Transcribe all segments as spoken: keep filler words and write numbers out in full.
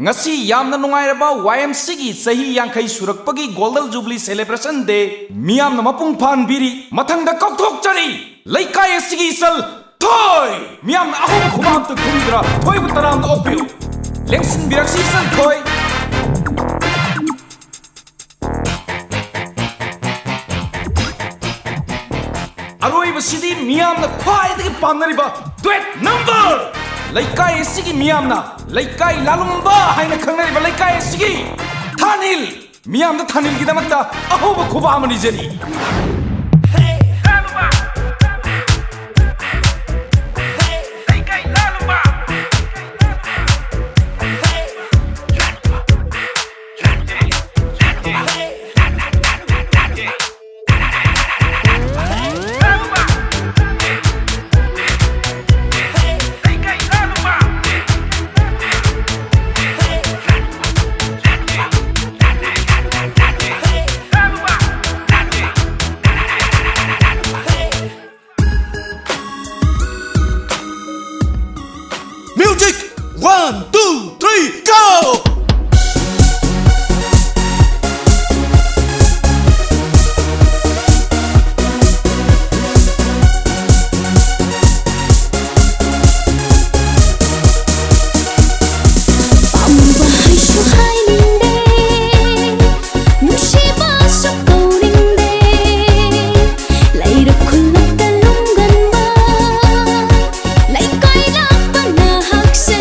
ꯉꯁꯤ ꯌꯥꯝꯅ ꯅꯨꯡꯉꯥꯏꯔꯕ ꯋꯥꯏ ꯑꯦꯝ ꯁꯤꯒꯤ ꯆꯍꯤ ꯌꯥꯡꯈꯩ ꯁꯨꯔꯛꯄꯒꯤ Golden Jubilee Celebration Day ꯃꯤꯌꯥꯝꯅ ꯃꯄꯨꯡ ꯐꯥꯍꯟꯕꯤꯔꯤ꯫ ꯃꯊꯪꯗ ꯀꯥꯎꯊꯣꯛꯆꯔꯤ ꯂꯩꯀꯥꯏ ꯑꯁꯤꯒꯤ ꯏꯆꯜ ꯊꯣꯏ꯫ ꯃꯤꯌꯥꯝꯅ ꯑꯍꯧꯕ ꯈꯨꯕꯥꯛ ꯑꯝꯇ ꯈꯨꯝꯗ꯭ꯔꯥ? ꯊꯣꯏꯕꯨ ꯇꯔꯥꯝꯅ ꯑꯣꯛꯄꯤꯌꯨ꯫ ꯂꯦꯡꯁꯤꯟꯕꯤꯔꯛꯁꯤ ꯏꯆꯜ ꯊꯣꯏ꯫ ꯑꯔꯣꯏꯕꯁꯤꯗꯤ ꯃꯤꯌꯥꯝꯅ ꯈ꯭ꯋꯥꯏꯗꯒꯤ ꯄꯥꯝꯅꯔꯤꯕ duet number꯫ ꯂꯩꯀꯥꯏ ꯑꯁꯤꯒꯤ ꯃꯤꯌꯥꯝꯅ ꯂꯩꯀꯥꯏ ꯂꯥꯂꯨꯝꯕ ꯍꯥꯏꯅ ꯈꯪꯅꯔꯤꯕ ꯂꯩꯀꯥꯏ ꯑꯁꯤꯒꯤ ꯊꯥꯅꯤꯜ꯫ ꯃꯤꯌꯥꯝꯗ ꯊꯥꯅꯤꯜꯒꯤꯗꯃꯛꯇ ꯑꯍꯧꯕ ꯈꯨꯕꯥꯛ ꯑꯃ ꯅꯤꯖꯔꯤ꯫ Music, one, two, three, go! ꯄꯥꯝꯕ ꯍꯥꯏꯁꯨ ꯍꯥꯏꯅꯤꯡꯗꯦ, ꯅꯨꯡꯁꯤꯕꯁꯨ ꯀꯧꯅꯤꯡꯗꯦ, ꯂꯩꯔꯛ ꯈꯨꯜꯂꯛꯇ ꯂꯨꯝꯒꯟꯕ, ꯂꯩꯀꯥꯏ ꯂꯥꯛꯄ ꯅꯍꯥꯛꯁꯦ꯫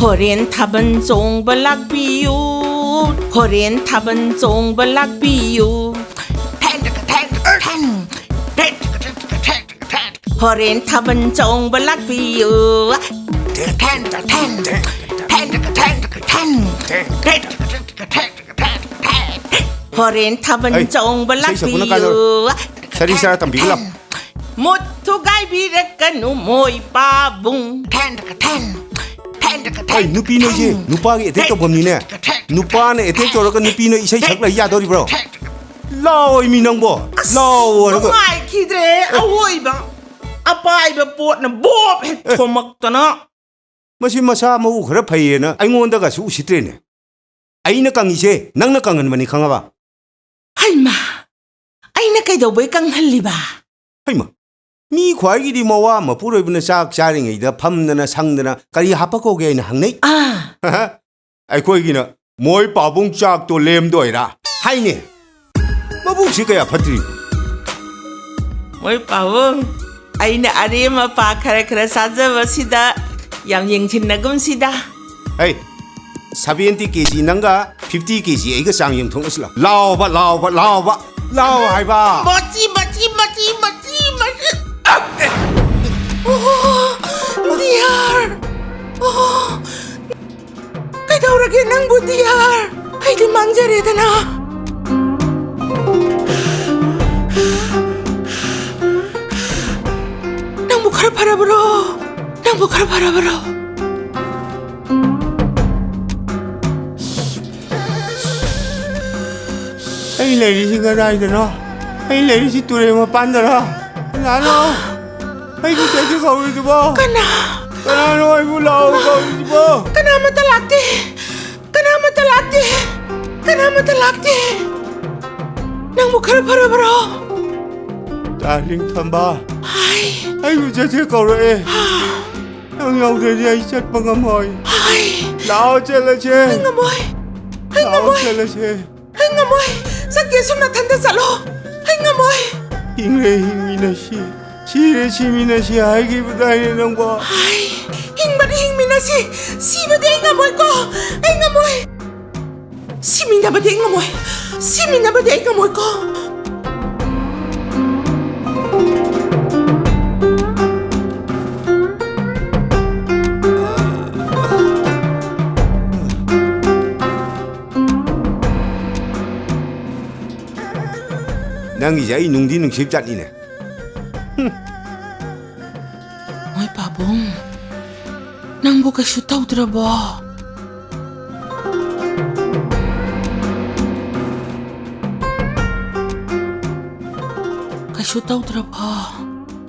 ꯍꯣꯔꯦꯟ ꯊꯥꯕꯜ ꯆꯣꯡꯕ ꯂꯥꯛꯄꯤꯌꯨ, ꯍꯣꯔꯦꯟ ꯊꯥꯕꯜ ꯆꯣꯡꯕ ꯂꯥꯛꯄꯤꯌꯨ꯫ ꯊꯦꯟ ꯇꯀ ꯊꯦꯟ ꯇꯀ ꯊꯦꯟ꯫ ꯊꯦꯟ ꯇꯀ ꯊꯦꯟ ꯇꯀ ꯊꯦꯟ ꯇꯀ ꯊꯦꯟ꯫ ꯍꯣꯔꯦꯟ ꯊꯥꯕꯜ ꯆꯣꯡꯕ ꯂꯥꯛꯄꯤꯌꯨ꯫ ꯊꯦꯟ ꯇꯀ ꯊꯦꯟ ꯇꯀ ꯊꯦꯟ꯫ ꯊꯦꯟ ꯇꯀ ꯊꯦꯟ ꯇꯀ ꯊꯦꯟ꯫ ꯊꯦꯟ ꯇꯀ ꯊꯦꯟ ꯇꯀ ꯊꯦꯟ꯫ ꯍꯣꯔꯦꯟ ꯊꯥꯕꯜ ꯍꯩ, ꯆꯣꯡꯕ ꯏꯁꯩ ꯁꯛꯄꯅ ꯂꯥꯛꯄꯤꯌꯨ꯫ ꯀꯥꯟꯅꯔꯣꯏ꯫ ꯁꯥꯔꯤ ꯁꯥꯔꯥ ꯇꯝꯕꯤꯒꯅꯨ꯫ ꯃꯨꯠ ꯊꯨꯒꯥꯏꯕꯤꯔꯛꯀꯅꯨ ꯃꯣꯏ ꯄꯥꯕꯨꯡ꯫ ꯊꯦꯟ ꯇꯀ ꯊꯦꯟ꯫ ꯊꯦꯟ ꯇꯀ ꯊꯦꯟ꯫ ꯍꯣꯏ, ꯅꯨꯄꯤ ꯅꯣꯏꯁꯦ ꯊꯦꯟ꯫ ꯅꯨꯄꯥꯒꯤ ꯑꯦꯇꯦꯛ ꯇꯧꯐꯝꯅꯤꯅꯦ꯫ ꯊꯦꯟ ꯇꯀ ꯊꯦꯟ꯫ ꯅꯨꯄꯥꯅ ꯑꯦꯇꯦꯛ ꯇꯧꯔꯒ ꯅꯨꯄꯤ ꯅꯣꯏ ꯏꯁꯩ ꯁꯛ ꯂꯩ ꯌꯥꯗꯧꯔꯤꯕ꯭ꯔꯣ? ꯊꯦꯟ ꯇꯀ ꯊꯦꯟ꯫ ꯂꯥꯎꯑꯣ ꯃꯤ ꯅꯪꯕꯣ꯫ ꯑꯁ, ꯂꯥꯎꯑꯣ ꯍꯥꯏꯔꯒ꯫ ꯅꯨꯡꯉꯥꯏꯈꯤꯗ꯭ꯔꯦ꯫ ꯑꯋꯣꯏꯕ ꯑꯄꯥꯏꯕ ꯄꯣꯠꯅ ꯕꯣꯞ ꯍꯦꯛ ꯑꯦ꯫ ꯊꯣꯝꯃꯛꯇꯅ꯫ ꯃꯁꯤ ꯃꯁꯥ ꯃꯎ ꯈꯔ ꯐꯩꯌꯦꯅ ꯑꯩꯉꯣꯟꯗꯒꯁꯨ ꯎꯁꯤꯠꯇ꯭ꯔꯦꯅꯦ꯫ ꯑꯩꯅ ꯀꯪꯉꯤꯁꯦ ꯅꯪꯅ ꯀꯪꯍꯟꯕꯅꯤ, ꯈꯪꯉꯕ? ꯍꯩꯃꯥ, ꯑꯩꯅ ꯀꯩꯗꯧꯕꯩ ꯀꯪꯍꯜꯂꯤꯕ? ꯍꯩꯃꯥ, ꯃꯤ ꯈ꯭ꯋꯥꯏꯒꯤꯗꯤ ꯃꯋꯥ ꯃꯄꯨꯔꯣꯏꯕꯅ ꯆꯥꯛ ꯆꯥꯔꯤꯉꯩꯗ ꯐꯝꯗꯅ ꯁꯪꯗꯅ ꯀꯔꯤ ꯍꯥꯞꯄꯛꯈꯣꯒꯦ ꯍꯥꯏꯅ ꯍꯪꯅꯩ꯫ ꯑꯥ꯫ ꯑꯩꯈꯣꯏꯒꯤꯅ ꯃꯣꯏ ꯄꯥꯕꯨꯡ ꯆꯥꯛꯇꯣ ꯂꯦꯝꯗꯣꯏꯔꯥ ꯍꯥꯏꯅꯦ꯫ ꯃꯕꯨꯛꯁꯤ ꯀꯌꯥ ꯐꯠꯇ꯭ꯔꯤ꯫ ꯃꯣꯏ ꯄꯥꯕꯨꯡ, ꯑꯩꯅ ꯑꯔꯦꯝ ꯑꯄꯥ ꯈꯔ ꯈꯔ ꯆꯥꯖꯕꯁꯤꯗ ꯌꯥꯝ ꯌꯦꯡꯁꯤꯟꯅꯒꯨꯝꯁꯤꯗ꯫ ꯍꯩ, ꯁꯚꯦꯟꯇꯤ ꯀꯦ ꯖꯤ ꯅꯪꯒ ꯐꯤꯐꯇꯤ ꯀꯦ ꯖꯤ ꯑꯩꯒ ꯆꯥꯡ ꯌꯦꯡꯊꯣꯛꯅꯁꯤ ꯂꯥꯎ꯫ ꯂꯥꯎꯕ, ꯂꯥꯎꯕ, ꯂꯥꯎꯕ, ꯂꯥꯎ ꯍꯥꯏꯕ꯫ ꯃꯆꯤ, ꯃꯆꯤ, ꯃꯆꯤ, ꯃꯆꯤ, ꯃꯆꯤ꯫ ꯑꯣ, ꯗꯤꯌꯥꯔ꯫ ꯑꯣ, ꯀꯩꯗꯧꯔꯒꯦ ꯅꯪꯕꯨ, ꯗꯤꯌꯥꯔ? ꯑꯩꯗꯤ ꯃꯥꯡꯖꯔꯦꯗꯅ꯫ ꯅꯪꯕꯨ ꯈꯔ ꯐꯔꯕ꯭ꯔꯣ? ꯅꯪꯕꯨ ꯈꯔ ꯐꯔꯕ꯭ꯔꯣ? ꯑꯩ ꯂꯩꯔꯤꯁꯤ ꯀꯗꯥꯏꯗꯅꯣ? ꯑꯩ ꯂꯩꯔꯤꯁꯤ ꯇꯨꯔꯦꯜ ꯃꯄꯥꯟꯗꯔꯣ? ꯀꯅꯥꯅꯣ? ꯑꯩꯕꯨ ꯆꯠꯁꯤ ꯀꯧꯔꯤꯗꯨꯕꯣ? ꯀꯅꯥ? ꯀꯅꯥꯅꯣ ꯑꯩꯕꯨ ꯂꯥꯛꯑꯣ ꯀꯧꯔꯤꯁꯤꯕꯣ? ꯀꯅꯥꯃꯠꯇ ꯂꯥꯛꯇꯦ꯫ ꯀꯅꯥꯃꯠꯇ ꯂꯥꯛꯇꯦ꯫ ꯀꯅꯥꯃꯠꯇ ꯂꯥꯛꯇꯦ꯫ ꯅꯪꯕꯨ ꯈꯔ ꯐꯔꯕ꯭ꯔꯣ? ꯗꯥꯔꯂꯤꯡ ꯊꯝꯕꯥꯜ꯫ ꯍꯥꯏ꯫ ꯑꯩꯕꯨ ꯆꯠꯁꯦ ꯀꯧꯔꯛꯑꯦ꯫ ꯅꯪ ꯌꯥꯎꯗ꯭ꯔꯗꯤ ꯑꯩ ꯆꯠꯄ ꯉꯝꯃꯣꯏ꯫ ꯍꯥꯏ꯫ ꯂꯥꯛꯑꯣ ꯆꯠꯂꯁꯦ꯫ ꯑꯩ ꯉꯝꯃꯣꯏ꯫ ꯑꯩ ꯂꯥꯛꯑꯣ ꯉꯝꯃꯣꯏ꯫ ꯆꯠꯂꯁꯦ꯫ ꯑꯩ ꯉꯝꯃꯣꯏ꯫ ꯆꯠꯀꯦꯁꯨ ꯅꯊꯟꯇ ꯆꯠꯂꯣ꯫ ꯑꯩ ꯉꯝꯃꯣꯏ꯫ ꯍꯤꯡꯂꯦ ꯍꯤꯡꯃꯤꯟꯅꯁꯤ꯫ ꯁꯤꯔꯦ ꯁꯤꯃꯤꯟꯅꯁꯤ ꯍꯥꯏꯈꯤꯕꯗꯥꯏꯅꯦ ꯅꯪꯕꯣ? ꯍꯥꯏ, ꯍꯤꯡꯕꯗꯤ ꯍꯤꯡꯃꯤꯟꯅꯁꯤ, ꯁꯤꯕꯗꯤ ꯑꯩ ꯉꯝꯃꯣꯏꯀꯣ, ꯑꯩ ꯉꯝꯃꯣꯏ꯫ ꯁꯤꯃꯤꯟꯅꯕꯗꯤ ꯑꯩ ꯉꯝꯃꯣꯏ, ꯁꯤꯃꯤꯟꯅꯕꯗꯤ ꯑꯩ ꯉꯝꯃꯣꯏꯀꯣ꯫ ꯅꯪꯒꯤꯁꯦ ꯑꯩ ꯅꯨꯡꯗꯤ ꯅꯨꯡꯁꯤꯕ ꯖꯥꯠꯅꯤꯅꯦ꯫ ꯍꯨꯝ꯫ ꯍꯣꯏ ꯄꯥꯕꯨꯡ, ꯅꯪꯕꯨ ꯀꯩꯁꯨ ꯇꯧꯗ꯭ꯔꯕꯣ? ꯀꯩꯁꯨ ꯇꯧꯗ꯭ꯔꯕꯣ?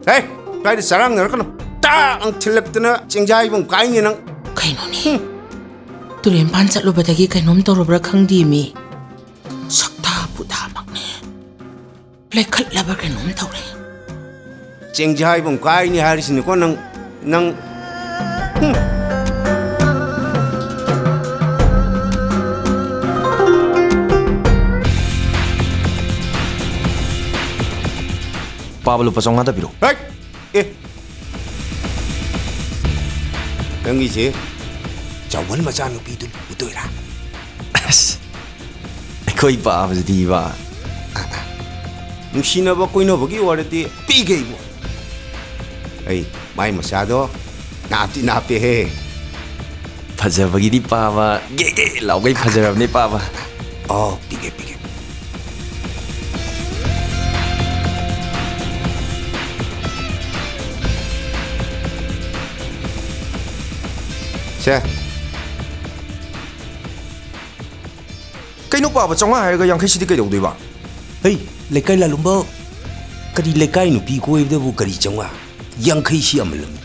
ꯍꯦ, ꯀꯥꯏꯗ ꯆꯔꯥꯡꯅꯔꯛꯀꯅꯣ? ꯇꯥꯛ ꯂꯪ ꯊꯤꯜꯂꯛꯇꯅ ꯆꯦꯡꯖꯥꯏꯕꯨꯡ ꯀꯥꯏꯅꯤ ꯅꯪ꯫ ꯀꯩꯅꯣꯅꯦ? ꯍꯨꯝ꯫ ꯇꯨꯔꯦꯟꯄꯥꯟ ꯆꯠꯂꯨꯕꯗꯒꯤ ꯀꯩꯅꯣꯝ ꯇꯧꯔꯕ꯭ꯔꯥ ꯈꯪꯗꯦ ꯃꯤ꯫ ꯁꯛꯇꯥ ꯄꯨꯗꯥꯃꯛꯅꯦ꯫ ꯂꯩꯈꯠꯂꯕ ꯀꯩꯅꯣꯝ ꯇꯧꯔꯦ꯫ ꯆꯦꯡꯖꯥꯏꯕꯨꯡ ꯀꯥꯏꯅꯤ ꯍꯥꯏꯔꯤꯁꯤꯅꯤꯀꯣ ꯅꯪ, ꯅꯪ꯫ ꯍꯨꯝ꯫ ꯄꯥꯕ ꯂꯨꯄꯥ ꯆꯥꯝꯃꯉꯥ ꯇꯞꯄꯤꯔꯣ? ꯍꯦꯠ! ꯑꯦ! ꯅꯪꯒꯤꯁꯦ ꯆꯥꯎꯃꯟ ꯃꯆꯥꯅꯨꯄꯤꯗꯨ ꯂꯨꯗꯣꯏꯔꯥ? ꯑꯁ, ꯑꯩꯈꯣꯏ ꯄꯥꯕꯁꯤꯗꯤꯕ꯫ ꯅꯨꯡꯁꯤꯅꯕ ꯀꯣꯏꯅꯕꯒꯤ ꯑꯣꯏꯔꯗꯤ ꯄꯤꯒꯦ ꯏꯕꯣ꯫ ꯑꯩ ꯃꯥꯏ ꯃꯆꯥꯗꯣ ꯅꯥꯞꯇꯤ ꯅꯥꯞꯄꯦꯍꯦ꯫ ꯐꯖꯕꯒꯤꯗꯤ ꯄꯥꯕ ꯒꯦ ꯒꯦ ꯂꯥꯎꯒꯩ ꯐꯖꯔꯕꯅꯦ ꯄꯥꯕ꯫ ꯑꯣ, ꯄꯤꯒꯦ, ꯄꯤꯒꯦ꯫ ꯁꯦ꯫ ꯀꯩꯅꯣ ꯄꯥꯕ, ꯆꯥꯝꯃꯉꯥ ꯍꯥꯏꯔꯒ ꯌꯥꯡꯈꯩꯁꯤꯗꯤ ꯀꯩꯗꯧꯗꯣꯏꯕ? ꯍꯩ, ꯂꯩꯀꯥꯏ ꯂꯥꯂꯨꯝꯕ, ꯀꯔꯤ ꯂꯩꯀꯥꯏ ꯅꯨꯄꯤ ꯀꯣꯏꯕꯗꯕꯨ ꯀꯔꯤ ꯆꯥꯝꯃꯉꯥ? ꯌꯥꯡꯈꯩꯁꯤ ꯌꯥꯝꯃꯜꯂꯝꯃꯤ꯫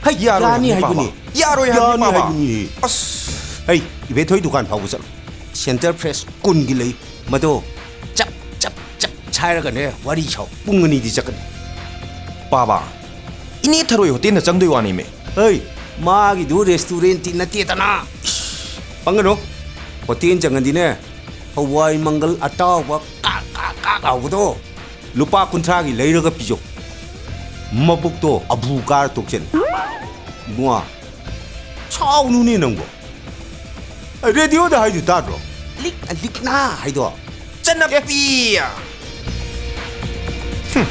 ꯍꯩ, ꯌꯥꯔꯣꯏ ꯌꯥꯅꯤ ꯍꯥꯏꯕꯅꯤ, ꯄꯥꯕ꯫ ꯍꯥꯏꯕꯅꯤ꯫ ꯌꯥꯔꯣꯏ ꯍꯥꯏꯕꯅꯤ, ꯌꯥꯅꯤ ꯄꯥꯕ꯫ ꯍꯥꯏꯕꯅꯤ꯫ ꯑꯁ꯫ ꯍꯩ, ꯏꯕꯦꯊꯣꯏ ꯗꯨꯀꯥꯟ ꯐꯥꯎꯕ ꯆꯠꯂꯣ꯫ ꯁꯦꯟꯇꯔ ꯐ꯭ꯔꯦꯁ ꯀꯨꯟꯒꯤ ꯂꯩ꯫ ꯃꯗꯣ ꯆꯞ, ꯆꯞ, ꯆꯞ ꯁꯥꯏꯔꯒꯅꯦ, ꯋꯥꯔꯤ ꯁꯥꯎ꯫ ꯄꯨꯡ ꯑꯅꯤꯗꯤ ꯆꯠꯀꯅꯤ꯫ ꯄꯥꯕ, ꯏꯅꯦ ꯊꯔꯣꯏ ꯍꯣꯇꯦꯜꯗ ꯆꯪꯗꯣꯏ ꯋꯥꯅꯤꯃꯦ꯫ ꯍꯩ, ꯃꯥꯒꯤꯗꯨ ꯔꯦꯁꯇꯨꯔꯦꯟꯇꯤ ꯅꯠꯇꯦꯗꯅ꯫ ꯏꯁ, ꯄꯪꯒꯅꯨ꯫ ꯍꯣꯇꯦꯜ ꯆꯪꯉꯗꯤꯅꯦ, ꯍꯋꯥꯏ ꯃꯪꯒꯜ ꯑꯇꯥꯎꯕ ꯀꯥꯛ, ꯀꯥꯛ, ꯀꯥꯛ ꯂꯥꯎꯕꯗꯣ ꯂꯨꯄꯥ ꯀꯨꯟꯊ꯭ꯔꯥꯒꯤ ꯂꯩꯔꯒ ꯄꯤꯖꯧ꯫ ꯃꯕꯨꯛꯇꯣ ꯑꯕꯨ ꯀꯥꯔ ꯇꯣꯛꯆꯅꯤ꯫ ꯃ꯭ꯋꯥ꯫ ꯁꯥꯎꯅꯨꯅꯦ ꯅꯪꯕꯣ꯫ ꯔꯦꯗꯤꯑꯣꯗ ꯍꯥꯏꯗꯨ ꯇꯥꯗ꯭ꯔꯣ? ꯂꯤꯛ-, ꯂꯤꯛꯅꯥ ꯍꯥꯏꯗꯣ꯫ ꯆꯠꯅꯕꯤ! ꯍꯨꯝ꯫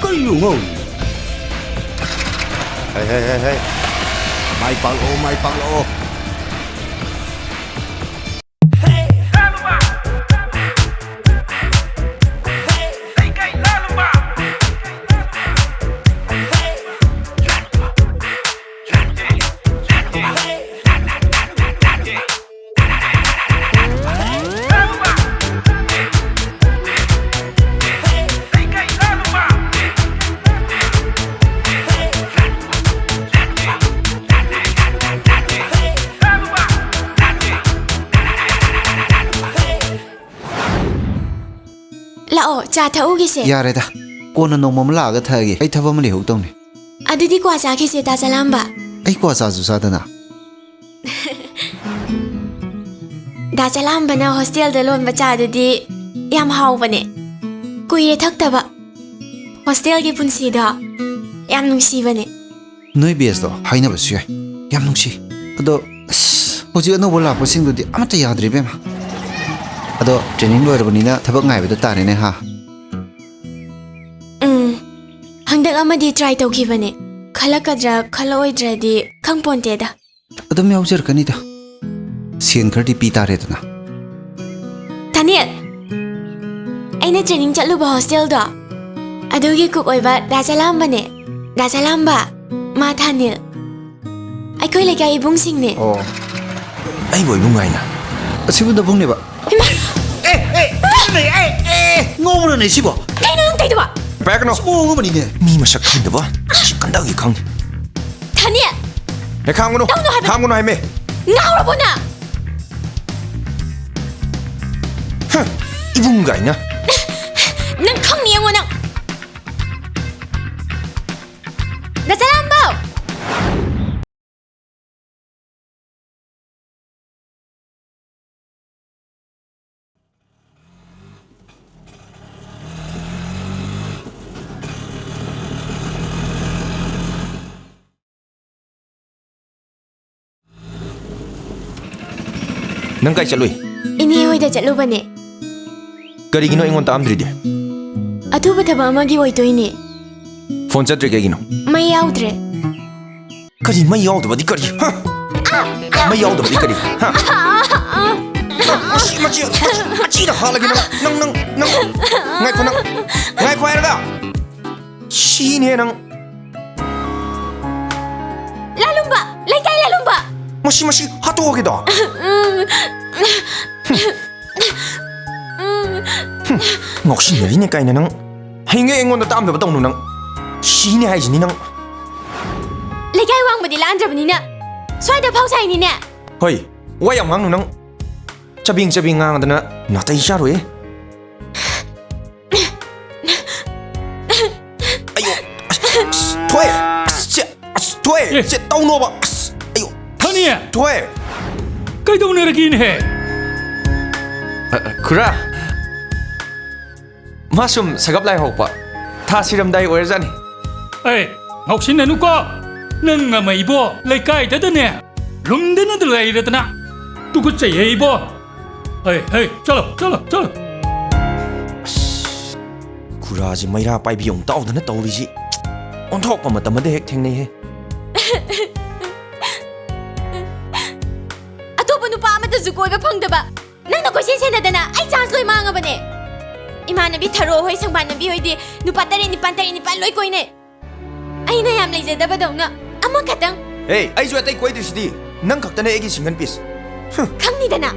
ꯀꯔꯤꯅꯣ ꯉꯥꯡꯉꯤ? ꯍꯩ, ꯍꯩ, ꯍꯩ, ꯍꯩ꯫ ꯃꯥꯏ ꯄꯥꯛꯂꯛꯑꯣ, ꯃꯥꯏ ꯄꯥꯛꯂꯛꯑꯣ꯫ ꯂꯥꯛꯑꯣ, ꯆꯥ ꯊꯛꯎꯒꯤꯁꯦ꯫ ꯌꯥꯔꯦꯗ, ꯀꯣꯟꯅ ꯅꯣꯡꯃ ꯑꯃ ꯂꯥꯛꯑꯒ ꯊꯛꯑꯒꯦ꯫ ꯑꯩ ꯊꯕꯛ ꯑꯃ ꯂꯩꯍꯧꯗꯧꯅꯦ꯫ ꯑꯗꯨꯗꯤ ꯀ꯭ꯋꯥ ꯆꯥꯈꯤꯁꯦ, ꯗꯥ ꯆꯂꯥꯝꯕ꯫ ꯑꯩ ꯀ꯭ꯋꯥ ꯆꯥꯁꯨ ꯆꯥꯗꯅ꯫ ꯗꯥ ꯆꯂꯥꯝꯕꯅ ꯍꯣꯁꯇꯦꯜꯗ ꯂꯣꯟꯕ ꯆꯥꯗꯨꯗꯤ ꯌꯥꯝ ꯍꯥꯎꯕꯅꯦ꯫ ꯀꯨꯏꯔꯦ ꯊꯛꯇꯕ꯫ ꯍꯣꯁꯇꯦꯜꯒꯤ ꯄꯨꯟꯁꯤꯗꯣ ꯌꯥꯝ ꯅꯨꯡꯁꯤꯕꯅꯦ꯫ ꯅꯣꯏ ꯕꯦꯁꯇꯣ ꯍꯥꯏꯅꯕꯁꯨ ꯌꯥꯏ꯫ ꯌꯥꯝ ꯅꯨꯡꯁꯤ꯫ ꯑꯗꯣ, ꯑꯁ, ꯍꯧꯖꯤꯛ ꯑꯅꯧꯕ ꯂꯥꯛꯄꯁꯤꯡꯗꯨꯗꯤ ꯑꯃꯠꯇ ꯌꯥꯗ꯭ꯔꯦ, ꯏꯕꯦꯝꯃ꯫ ꯑꯗꯣ, ꯇ꯭ꯔꯦꯅꯤꯡ ꯂꯣꯏꯔꯕꯅꯤꯅ ꯊꯕꯛ ꯉꯥꯏꯕꯗ ꯇꯥꯔꯦꯅꯦ, ꯍꯥ? ꯎꯝ, ꯍꯟꯗꯛ ꯑꯃꯗꯤ ꯇ꯭ꯔꯥꯏ ꯇꯧꯈꯤꯕꯅꯦ꯫ ꯈꯜꯂꯛꯀꯗ꯭ꯔꯥ ꯈꯜꯂꯛꯑꯣꯏꯗ꯭ꯔꯗꯤ ꯈꯪꯄꯣꯟꯇꯦꯗ꯫ ꯑꯗꯨꯝ ꯌꯥꯎꯖꯔꯛꯀꯅꯤꯗ꯫ ꯁꯦꯟ ꯈꯔꯗꯤ ꯄꯤ ꯇꯥꯔꯦꯗꯅ꯫ ꯊꯥꯅꯤꯜ, ꯑꯩꯅ ꯇ꯭ꯔꯦꯅꯤꯡ ꯆꯠꯂꯨꯕ ꯍꯣꯁꯇꯦꯜꯗꯣ, ꯑꯗꯨꯒꯤ ꯀꯨꯛ ꯑꯣꯏꯕ ꯗꯥ ꯆꯂꯥꯝꯕꯅꯦ꯫ ꯗꯥ ꯆꯂꯥꯝꯕ, ꯃꯥ ꯊꯥꯅꯤꯜ꯫ ꯑꯩꯈꯣꯏ ꯂꯩꯀꯥꯏ ꯏꯕꯨꯡꯁꯤꯡꯅꯦ꯫ ꯑꯣ꯫ ꯑꯩꯕꯨ ꯏꯕꯨꯡ ꯍꯥꯏꯅ? ꯑꯁꯤꯕꯨ ꯅꯕꯨꯡꯅꯦꯕ꯫ ꯏꯃꯥ! ꯑꯦ, ꯑꯦ, ꯑꯦ, ꯑꯦ, ꯉꯧꯕ꯭ꯔꯅꯦ ꯁꯤꯕꯣ? ꯀꯩꯅꯣ ꯅꯪ ꯇꯧꯏꯗꯨꯕꯣ? ꯄꯥꯏꯔꯛꯀꯅꯣ꯫ ꯁꯤ ꯃꯑꯣꯡ ꯑꯃꯅꯤꯅꯦ꯫ ꯃꯤ ꯃꯁꯛ ꯈꯪꯗꯕ꯫ ꯁꯤ ꯀꯟꯗꯒꯦ ꯈꯪꯗꯦ꯫ ꯊꯥꯅꯤꯜ! ꯍꯦ, ꯈꯥꯝꯒꯅꯨ꯫ ꯇꯧꯅꯨ ꯍꯥꯏꯕꯅꯦ꯫ ꯈꯥꯝꯒꯅꯨ ꯍꯥꯏꯃꯦ꯫ ꯉꯥꯎꯔꯕꯣ ꯅꯪ? ꯍ, ꯏꯕꯨꯡ ꯀꯥꯏꯅ꯫ ꯅꯪ ꯈꯪꯅꯤ ꯌꯦꯡꯉꯣ ꯅꯪ꯫ ꯗꯥ ꯆꯂꯥꯝꯕꯧ! ꯅꯪ ꯀꯥꯏ ꯆꯠꯂꯨꯏ? ꯏꯅꯦ ꯍꯣꯏꯗ ꯆꯠꯂꯨꯕꯅꯦ꯫ ꯀꯔꯤꯒꯤꯅꯣ ꯑꯩꯉꯣꯟꯗ ꯇꯥꯛꯑꯝꯗ꯭ꯔꯤꯗꯤ? ꯑꯊꯨꯕ ꯊꯕꯛ ꯑꯃꯒꯤ ꯑꯣꯏꯗꯣꯏꯅꯦ꯫ ꯐꯣꯟ ꯆꯠꯇ꯭ꯔꯤ ꯀꯩꯒꯤꯅꯣ? ꯃꯩ ꯌꯥꯎꯗ꯭ꯔꯦ꯫ ꯀꯔꯤ ꯃꯩ ꯌꯥꯎꯗꯕꯗꯤ ꯀꯔꯤ? ꯍꯥ? ꯃꯩ ꯌꯥꯎꯗꯕꯗꯤ ꯀꯔꯤ? ꯍꯥ? ꯃꯁꯤ ꯃꯆꯤ, ꯃꯆꯤ, ꯃꯆꯤꯗ ꯍꯥꯠꯂꯒꯦ ꯅꯪ, ꯅꯪ, ꯅꯪ, ꯅꯪ꯫ ꯉꯥꯏꯈꯣ ꯅꯪ꯫ ꯉꯥꯏꯈꯣ ꯍꯥꯏꯔꯒ꯫ ꯁꯤꯅꯦ ꯅꯪ꯫ ꯂꯥꯂꯨꯝꯕ! ꯂꯩꯀꯥꯏ ꯂꯥꯂꯨꯝꯕ! ꯃꯁꯤ, ꯃꯁꯤ ꯍꯥꯠꯇꯣꯛꯑꯒꯦꯗꯣ꯫ ꯎꯝ꯫ ꯎꯝ꯫ ꯉꯥꯎꯁꯤꯟꯅꯔꯤꯅꯦ ꯀꯥꯏꯅ ꯅꯪ꯫ ꯍꯌꯦꯡꯒꯩ ꯑꯩꯉꯣꯟꯗ ꯇꯥꯛꯑꯝꯗꯕ ꯇꯧꯅꯨ ꯅꯪ꯫ ꯁꯤꯅꯦ ꯍꯥꯏꯁꯤꯅꯤ ꯅꯪ꯫ ꯂꯩꯀꯥꯏ ꯋꯥꯡꯃꯗꯤ ꯂꯥꯟꯗ꯭ꯔꯕꯅꯤꯅ ꯁ꯭ꯋꯥꯏꯗ ꯐꯥꯎ ꯁꯥꯏꯅꯤꯅꯦ꯫ ꯍꯣꯏ, ꯋꯥ ꯌꯥꯝ ꯉꯥꯡꯅꯨ ꯅꯪ꯫ ꯆꯕꯦꯡ ꯆꯕꯦꯡ ꯉꯥꯡꯗꯅ ꯅꯥꯇꯩ ꯆꯥꯔꯣꯏ꯫ ꯑꯌꯣ, ꯑꯁ, ꯑꯁ, ꯊꯣꯛꯑꯦ꯫ ꯑꯁ, ꯆꯦ, ꯑꯁ, ꯊꯣꯛꯑꯦ꯫ ꯑꯦ꯫ ꯆꯦ, ꯇꯧꯅꯣꯕ꯫ ꯑꯁ, ꯑꯌꯣ꯫ ꯊꯅꯤ! ꯊꯣꯛꯑꯦ꯫ ꯀꯩꯗꯧꯅꯔꯒꯦꯅꯦꯍꯦ? ꯑ, ꯑ, ꯈꯨꯔꯥ꯫ ꯃꯥ ꯁꯨꯝ ꯁꯒꯞ ꯂꯥꯏ ꯍꯧꯔꯛꯄ꯫ ꯊꯥ ꯁꯤꯔꯝꯗꯥꯏ ꯑꯣꯏꯔꯖꯥꯠꯅꯤ꯫ ꯑꯩ, ꯉꯥꯎꯁꯤꯟꯅꯅꯨꯀꯣ꯫ ꯅꯪ ꯑꯃ ꯏꯕꯣ, ꯂꯩꯀꯥꯏꯗꯗꯅꯦ꯫ ꯂꯨꯝꯗꯅꯗ ꯂꯩꯔꯗꯅ꯫ ꯇꯨꯀꯠꯆꯩꯍꯦ ꯏꯕꯣ꯫ ꯍꯩ, ꯍꯩ, ꯆꯠꯂꯣ, ꯆꯠꯂꯣ, ꯆꯠꯂꯣ꯫ ꯑꯁ, ꯈꯨꯔꯥꯁꯤ ꯃꯩꯔꯥ ꯄꯥꯏꯕꯤ ꯑꯃꯨꯛ ꯇꯥꯎꯗꯅ ꯇꯧꯔꯤꯁꯤ꯫ ꯑꯣꯟꯊꯣꯛꯄ ꯃꯇꯝ ꯑꯃꯗ ꯍꯦꯛ ꯊꯦꯡꯅꯩꯍꯦ꯫ ꯑꯇꯣꯞꯄ ꯅꯨꯄꯥ ꯑꯃꯠꯇꯁꯨ ꯀꯣꯏꯕ ꯐꯪꯗꯕ꯫ ꯅꯪꯅ ꯀꯣꯏꯁꯦꯟ ꯁꯦꯟꯅꯗꯅ ꯑꯩ ꯆꯥꯟꯁ ꯂꯣꯏ ꯃꯥꯡꯉꯕꯅꯦ꯫ ꯏꯃꯥꯟꯅꯕꯤ ꯊꯔꯣ ꯍꯣꯏ, ꯁꯪꯕꯥꯟꯅꯕꯤ ꯍꯣꯏꯗꯤ ꯅꯨꯄꯥ ꯇꯔꯦꯠ ꯅꯤꯄꯥꯟ, ꯇꯔꯦꯠ ꯅꯤꯄꯥꯟ ꯂꯣꯏ ꯀꯣꯏꯅꯩ꯫ ꯑꯩꯅ ꯌꯥꯝ ꯂꯩꯖꯗꯕꯗꯧꯅ ꯑꯃꯈꯛꯇꯪ꯫ ꯑꯦ, ꯑꯩꯁꯨ ꯑꯇꯩ ꯀꯣꯏꯗ꯭ꯔꯤꯁꯤꯗꯤ꯫ ꯅꯪ ꯈꯛꯇꯅꯦ ꯑꯩꯒꯤ ꯁꯤꯡꯒꯜ ꯄꯤꯁ꯫ ꯍꯨꯝ꯫ ꯈꯪꯅꯤꯗꯅ꯫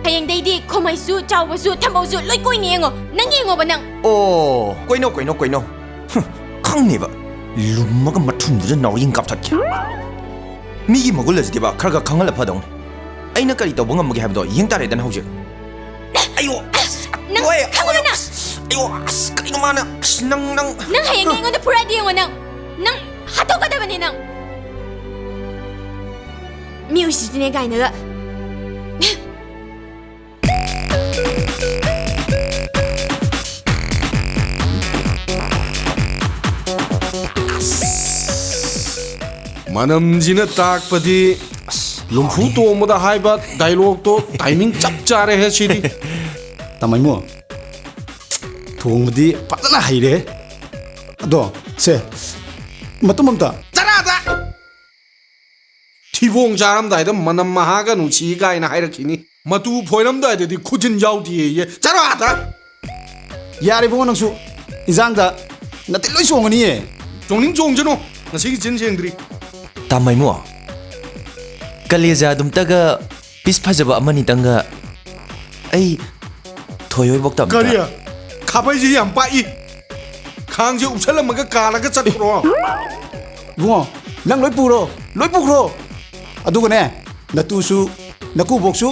ꯍꯌꯦꯡꯗꯩꯗꯤ ꯈꯣꯃꯩꯁꯨ, ꯆꯥꯎꯕꯁꯨ, ꯊꯝꯕꯧꯁꯨ ꯂꯣꯏ ꯀꯣꯏꯅꯤ ꯌꯦꯡꯉꯣ꯫ ꯅꯪ ꯌꯦꯡꯉꯣꯕ ꯅꯪ꯫ ꯑꯣ, ꯀꯣꯏꯅꯧ, ꯀꯣꯏꯅꯧ, ꯀꯣꯏꯅꯧ꯫ ꯍꯨꯝ, ꯈꯪꯅꯦꯕ꯫ ꯂꯨꯝꯃꯒ ꯃꯊꯨꯟꯗꯨꯗ ꯅꯥꯎꯔꯤ ꯑꯃ ꯀꯥꯞꯊꯠꯀꯦ꯫ ꯃꯤꯒꯤ ꯃꯒꯨꯟ ꯑꯁꯤꯗꯤꯕ ꯈꯔ ꯈꯔ ꯈꯪꯍꯜꯂ ꯐꯗꯧꯅꯤ꯫ ꯑꯩꯅ ꯀꯔꯤ ꯇꯧꯕ ꯉꯝꯃꯒꯦ ꯍꯥꯏꯕꯗꯣ ꯌꯦꯡ ꯇꯥꯔꯦꯗꯅ ꯍꯧꯖꯤꯛ꯫ ꯑꯌꯣ! ꯅꯪ ꯑꯣꯏ! ꯈꯪꯉꯨꯔꯅꯨ! ꯑꯌꯣ! ꯑꯁ, ꯀꯩꯅꯣ ꯃꯥꯅ? ꯑꯁ, ꯅꯪ, ꯅꯪ꯫ ꯅꯪ ꯍꯌꯦꯡ ꯑꯩꯉꯣꯟꯗ ꯐꯨꯔꯛꯑꯗꯤ ꯌꯦꯡꯉꯣ ꯅꯪ꯫ ꯅꯪ ꯍꯥꯠꯇꯣꯛꯀꯗꯕꯅꯤ ꯅꯪ꯫ ꯃꯤ ꯎꯁꯤꯠꯇ꯭ꯔꯤꯅꯦ ꯀꯥꯏꯅꯒ꯫ ꯃꯅꯝꯁꯤꯅ ꯇꯥꯛꯄꯗꯤ, ꯑꯁ, ꯂꯨꯝꯐꯨ ꯇꯣꯡꯕꯗ ꯍꯥꯏꯕ ꯗꯥꯏꯂꯣꯛꯇꯣ ꯇꯥꯏꯃꯤꯡ ꯆꯞ ꯆꯥꯔꯦꯍꯦ ꯁꯤꯗꯤ꯫ ꯇꯥꯃꯩꯃꯣ, ꯊꯣꯡꯕꯗꯤ ꯐꯖꯅ ꯍꯩꯔꯦ꯫ ꯑꯗꯣ ꯁꯦ, ꯃꯇꯨꯝ ꯑꯝꯇ꯫ ꯆꯔꯥꯗ! ꯊꯤꯕꯣꯡ ꯆꯥꯔꯝꯗꯥꯏꯗ ꯃꯅꯝ ꯃꯍꯥꯒ ꯅꯨꯡꯁꯤ ꯀꯥꯏꯅ ꯍꯥꯏꯔꯛꯈꯤꯅꯤ꯫ ꯃꯇꯨ ꯐꯣꯏꯔꯝꯗꯥꯏꯗꯗꯤ ꯈꯨꯖꯤꯟ ꯌꯥꯎꯗꯦꯌꯦ꯫ ꯆꯔꯥꯗ! ꯌꯥꯔꯦ ꯏꯕꯨꯡꯉꯣ, ꯅꯪꯁꯨ ꯏꯟꯖꯥꯡꯗ ꯅꯇꯤꯟ ꯂꯣꯏ ꯆꯣꯡꯉꯅꯤꯌꯦ꯫ ꯆꯣꯡꯅꯤꯡ ꯆꯣꯡꯖꯅꯨ, ꯉꯁꯤꯒꯤ ꯆꯤꯟ ꯁꯦꯡꯗ꯭ꯔꯤ꯫ ꯇꯥꯃꯩꯃꯣ, ꯀꯂꯦꯖꯥꯗꯨꯝꯇꯒ ꯄꯤꯁ ꯐꯖꯕ ꯑꯃꯅꯤꯇꯪꯒ ꯑꯩ ꯊꯣꯏ ꯍꯣꯏꯕꯣꯛꯇ ꯑꯝꯇ꯫ ꯀꯔꯤ? ꯈꯥꯕꯩꯁꯦ ꯌꯥꯝ ꯄꯥꯛꯏ꯫ ꯈꯥꯡꯁꯦ ꯎꯞꯁꯜꯂꯝꯃꯒ ꯀꯥꯜꯂꯒ ꯆꯠꯈ꯭ꯔꯣ꯫ ꯏꯕꯨꯡꯉꯣ, ꯅꯪ ꯂꯣꯏ ꯄꯨꯔꯣ, ꯂꯣꯏ ꯄꯨꯈ꯭ꯔꯣ꯫ ꯑꯗꯨꯒꯅꯦ, ꯅꯇꯨꯁꯨ ꯅꯀꯨꯕꯣꯛꯁꯨ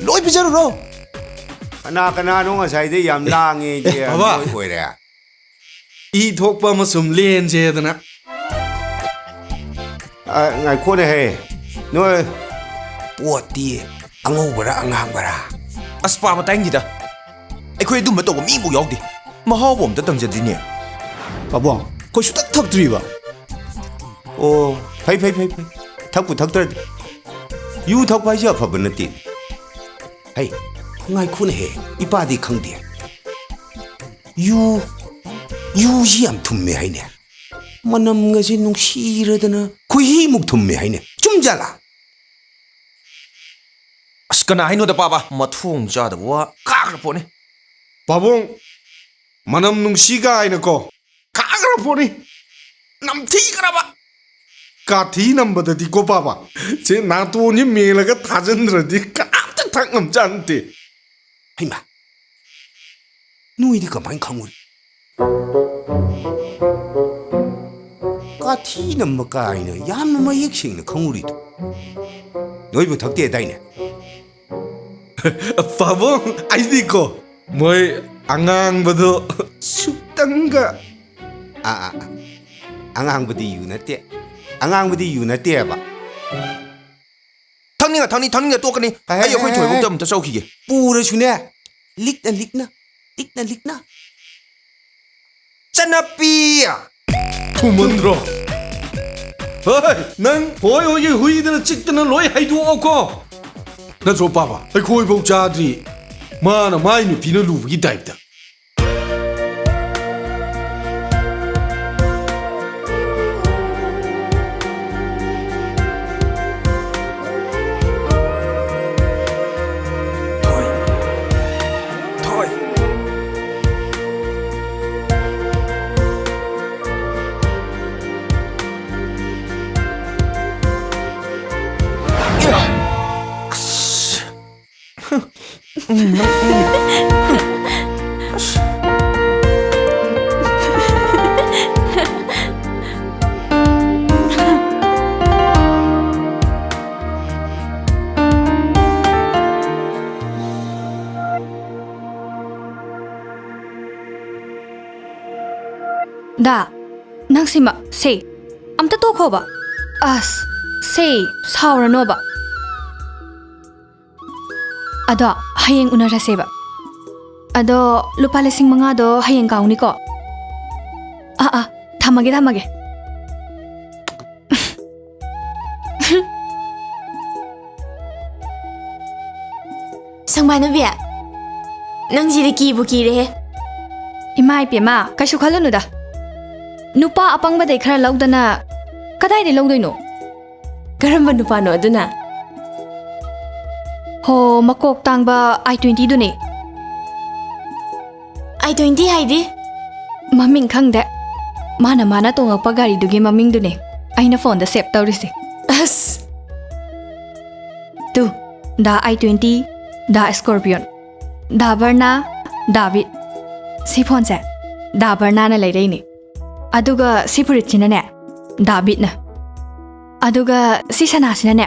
ꯂꯣꯏ ꯄꯤꯖꯔꯨꯔꯣ꯫ ꯀꯅꯥ ꯀꯅꯥꯅꯣ ꯉꯁꯥꯏꯗꯩ ꯌꯥꯝ ꯂꯥꯡꯉꯦ ꯑꯩꯗꯤ꯫ ꯑꯦ, ꯕꯕꯥ꯫ ꯃꯣꯏ ꯑꯣꯏꯔꯦ꯫ ꯏ ꯊꯣꯛꯄ ꯑꯃ ꯁꯨꯝ ꯂꯦꯟꯁꯦꯗꯅ꯫ ꯑ, ꯉꯥꯏꯈꯣꯅꯦꯍꯦ꯫ ꯅꯣꯏ ꯄꯣꯠꯇꯤ ꯑꯉꯧꯕꯔꯥ ꯑꯉꯥꯡꯕꯔꯥ? ꯑꯁ, ꯄꯥꯕ ꯇꯥꯏꯅꯤꯡꯗꯦꯗ꯫ ꯑꯩꯈꯣꯏ ꯑꯗꯨꯝꯕ ꯇꯧꯕ ꯃꯤꯕꯨ ꯌꯥꯎꯗꯦ꯫ ꯃꯍꯥꯎꯕꯨ ꯑꯝꯇ ꯇꯪꯖꯗ꯭ꯔꯤꯅꯦ꯫ ꯄꯥꯕꯨꯡ, ꯑꯩꯈꯣꯏ ꯁꯨꯡꯊꯛ ꯊꯛꯇ꯭ꯔꯤꯕ꯫ ꯑꯣ, ꯐꯩ, ꯐꯩ, ꯐꯩ, ꯐꯩ꯫ ꯊꯛꯄꯨ ꯊꯛꯇ꯭ꯔꯗꯤ꯫ ꯌꯨ ꯊꯛꯄ ꯍꯥꯏꯁꯦ ꯑꯐꯕ ꯅꯠꯇꯦ꯫ ꯍꯩ, ꯉꯥꯏꯈꯣꯅꯦꯍꯦ, ꯏꯄꯥꯗꯤ ꯈꯪꯗꯦ꯫ ꯌꯨ, ꯌꯨꯁꯤ ꯌꯥꯝ ꯊꯨꯝꯃꯦ ꯍꯥꯏꯅꯦ꯫ ꯃꯅꯝꯒꯁꯦ ꯅꯨꯡꯁꯤꯔꯗꯅ ꯈꯣꯏꯍꯤꯃꯨꯛ ꯊꯨꯝꯃꯦ ꯍꯥꯏꯅꯦ꯫ ꯆꯨꯝꯖꯥꯠꯂꯥ? ꯑꯁ, ꯀꯅꯥ ꯍꯥꯏꯅꯣꯗ, ꯄꯥꯕ? ꯃꯊꯣꯡ ꯆꯥꯗꯕ ꯋꯥ ꯀꯥꯈ꯭ꯔ ꯄꯣꯠꯅꯤ꯫ ꯄꯥꯕꯨꯡ, ꯃꯅꯝ ꯅꯨꯡꯁꯤ ꯀꯥꯏꯅꯀꯣ, ꯀꯥꯈ꯭ꯔ ꯄꯣꯠꯅꯤ꯫ ꯅꯝꯊꯤꯈ꯭ꯔꯕ꯫ ꯀꯥꯊꯤ ꯅꯝꯕꯗꯗꯤꯀꯣ, ꯄꯥꯕ, ꯁꯦ ꯅꯥꯇꯣꯟꯁꯤ ꯃꯦꯜꯂꯒ ꯊꯥꯖꯤꯟꯗ꯭ꯔꯗꯤ ꯀꯅꯥꯝꯇ ꯊꯛ ꯉꯝꯖꯥꯠ ꯅꯠꯇꯦ꯫ ꯍꯩꯃꯥ, ꯅꯣꯏꯗꯤ ꯀꯃꯥꯏꯅ ꯈꯪꯉꯨꯔꯤ? ꯀꯥꯊꯤ ꯅꯝꯕ ꯀꯥꯏꯅ ꯌꯥꯝꯅ ꯃꯌꯦꯛ ꯁꯦꯡꯅ ꯈꯪꯉꯨꯔꯤꯗꯣ꯫ ꯅꯣꯏꯕꯨ ꯊꯛꯇꯦꯗꯥꯏꯅꯦ? ꯄꯥꯕꯨꯡ, ꯑꯩꯗꯤꯀꯣ, ꯃꯣꯏ ꯑꯉꯥꯡꯕꯗꯣ ꯁꯨꯛꯇꯪꯒ꯫ ꯑꯥ, ꯑꯥ, ꯑꯥ꯫ ꯑꯉꯥꯡꯕꯗꯤ ꯌꯨ ꯅꯠꯇꯦ꯫ ꯑꯉꯥꯡꯕꯗꯤ ꯌꯨ ꯅꯠꯇꯦꯕ꯫ ꯊꯛꯅꯤꯡꯉ ꯊꯛꯅꯤ, ꯊꯛꯅꯤꯡꯉ ꯇꯣꯛꯀꯅꯤ꯫ ꯍꯦ, ꯍꯦ, ꯑꯩ ꯑꯩꯈꯣꯏ ꯍꯦ, ꯊꯣꯏꯕꯣꯛꯇ ꯍꯦ꯫ ꯑꯝꯇ ꯆꯧꯈꯤꯒꯦ꯫ ꯄꯨꯔꯁꯨꯅꯦ, ꯂꯤꯛꯅ ꯂꯤꯛꯅ, ꯂꯤꯛꯅ ꯂꯤꯛꯅ꯫ ꯆꯠꯅꯄꯤ! ꯊꯨꯃꯟꯗ꯭ꯔꯣ? ꯍꯣꯏ, ꯅꯪ ꯍꯣꯏ ꯍꯣꯏꯒꯤ ꯍꯨꯏꯗꯅ ꯆꯤꯛꯇꯅ ꯂꯣꯏ ꯍꯩꯗꯣꯛꯑꯣꯀꯣ꯫ ꯅꯠꯇ꯭ꯔꯣ ꯄꯥꯕ? ꯑꯩꯈꯣꯏꯐꯧ ꯆꯥꯗ꯭ꯔꯤ, ꯃꯥꯅ ꯃꯥꯏ ꯅꯨꯄꯤꯅ ꯂꯨꯕꯒꯤ ꯇꯥꯏꯞꯇ꯫ ꯊꯣꯏ꯫ ꯊꯣꯏ꯫ ꯗꯥ, ꯅꯪ ꯁꯤꯃ, ꯁꯦ, ꯑꯝꯇ ꯇꯣꯛꯈꯣꯕ꯫ ꯑꯁ, ꯁꯦ, ꯁꯥꯎꯔꯅꯣꯕ꯫ ꯑꯗꯣ, ꯍꯌꯦꯡ ꯎꯅꯔꯁꯦꯕ꯫ ꯑꯗꯣ, ꯂꯨꯄꯥ ꯂꯤꯁꯤꯡ ꯃꯉꯥꯗꯣ ꯍꯌꯦꯡ ꯀꯥꯎꯅꯤꯀꯣ? ꯑꯥ, ꯑꯥ, ꯊꯝꯃꯒꯦ, ꯊꯝꯃꯒꯦ꯫ ꯁꯪꯕꯥꯅꯕꯤ, ꯅꯪꯁꯤꯗꯤ ꯀꯤꯕꯨ ꯀꯤꯔꯦꯍꯦ꯫ ꯏꯃꯥ ꯏꯄꯦꯝꯃ, ꯀꯩꯁꯨ ꯈꯜꯂꯨꯅꯨꯗ꯫ ꯅꯨꯄꯥ ꯑꯄꯪꯕꯗꯩ ꯈꯔ ꯂꯧꯗꯅ ꯀꯗꯥꯏꯗꯩ ꯂꯧꯗꯣꯏꯅꯣ? ꯀꯔꯝꯕ ꯅꯨꯄꯥꯅꯣ ꯑꯗꯨꯅ? ꯍꯣ, ꯃꯀꯣꯛ ꯇꯥꯡꯕ ꯑꯥꯏ ꯇ꯭ꯋꯦꯟꯇꯤꯗꯨꯅꯦ꯫ ꯑꯥꯏ ꯇ꯭ꯋꯦꯟꯇꯤ ꯍꯥꯏꯗꯤ? ꯃꯃꯤꯡ ꯈꯪꯗꯦ꯫ ꯃꯥꯅ, ꯃꯥꯅ ꯇꯣꯡꯉꯛꯄ ꯒꯥꯔꯤꯗꯨꯒꯤ ꯃꯃꯤꯡꯗꯨꯅꯦ ꯑꯩꯅ ꯐꯣꯟꯗ ꯁꯦꯞ ꯇꯧꯔꯤꯁꯦ꯫ ꯑꯁ! ꯇꯨ, ꯗꯥ ꯑꯥꯏ ꯇ꯭ꯋꯦꯟꯇꯤ, ꯗꯥ ꯁ꯭ꯀꯣꯔꯄꯤꯌꯣꯟ, ꯗꯥ ꯕꯔꯅꯥ, ꯗꯥ ꯕꯤꯠ꯫ ꯁꯤ ꯐꯣꯟꯁꯦ ꯗꯥ ꯕꯔꯅꯥꯅ ꯂꯩꯔꯛꯏꯅꯦ꯫ ꯑꯗꯨꯒ ꯁꯤ ꯐꯨꯔꯤꯠꯁꯤꯅꯅꯦ, ꯗꯥ ꯕꯤꯠꯅ꯫ ꯑꯗꯨꯒ ꯁꯤ ꯁꯅꯥꯁꯤꯅꯅꯦ,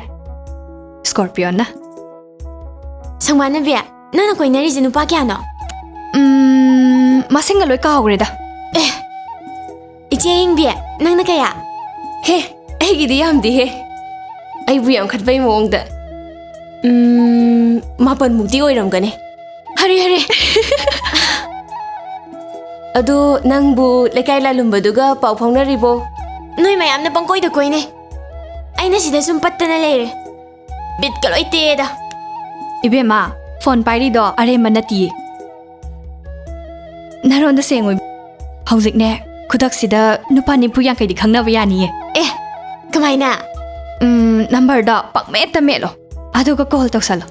ꯁ꯭ꯀꯣꯔꯄꯤꯌꯣꯟꯅ꯫ ꯁꯪꯕꯥꯅꯕꯤ, ꯅꯪꯅ ꯀꯣꯏꯅꯔꯤꯁꯦ ꯅꯨꯄꯥ ꯀꯌꯥꯅꯣ? ꯎꯝ, ꯃꯁꯤꯡꯒ ꯂꯣꯏ ꯀꯥꯎꯈ꯭ꯔꯦꯗ꯫ ꯑꯦ, ꯏꯆꯦ ꯑꯌꯤꯡꯕꯤ, ꯅꯪꯅ ꯀꯌꯥ? ꯍꯦ, ꯑꯩꯒꯤꯗꯤ ꯌꯥꯝꯗꯦꯍꯦ꯫ ꯑꯩꯕꯨ ꯌꯥꯝ ꯈꯠꯄꯩ ꯃꯑꯣꯡꯗ꯫ ꯎꯝ, ꯃꯥꯄꯟꯃꯨꯛꯇꯤ ꯑꯣꯏꯔꯝꯒꯅꯤ꯫ ꯍꯔꯦ, ꯍꯔꯦ꯫ ꯑꯗꯣ ꯅꯪꯕꯨ ꯂꯩꯀꯥꯏ ꯂꯥꯂꯨꯝꯕꯗꯨꯒ ꯄꯥꯎ ꯐꯥꯎꯅꯔꯤꯕꯣ? ꯅꯣꯏ ꯃꯌꯥꯝꯅ ꯄꯪꯀꯣꯏꯗ ꯀꯣꯏꯅꯩ꯫ ꯑꯩꯅ ꯁꯤꯗ ꯁꯨꯝ ꯄꯠꯇꯅ ꯂꯩꯔꯦ꯫ ꯕꯤꯠꯀ ꯂꯣꯏ ꯇꯦꯛꯑꯦꯗ꯫ ꯏꯕꯦꯝꯃ, ꯐꯣꯟ ꯄꯥꯏꯔꯤꯗꯣ ꯑꯔꯦꯝꯕ ꯅꯠꯇꯤꯌꯦ꯫ ꯅꯔꯣꯟꯗ ꯁꯦꯡꯉꯨ꯫ ꯍꯧꯖꯤꯛꯅꯦ, ꯈꯨꯗꯛꯁꯤꯗ ꯅꯨꯄꯥ ꯅꯤꯐꯨ ꯌꯥꯡꯈꯩꯗꯤ ꯈꯪꯅꯕ ꯌꯥꯅꯤꯌꯦ꯫ ꯑꯦ, ꯀꯃꯥꯏꯅ? ꯎꯝ, ꯅꯝꯕꯔꯗꯣ ꯄꯪꯃꯦꯠꯇ ꯃꯦꯠꯂꯣ꯫ ꯑꯗꯨꯒ ꯀꯣꯜ ꯇꯧꯁꯜꯂꯣ꯫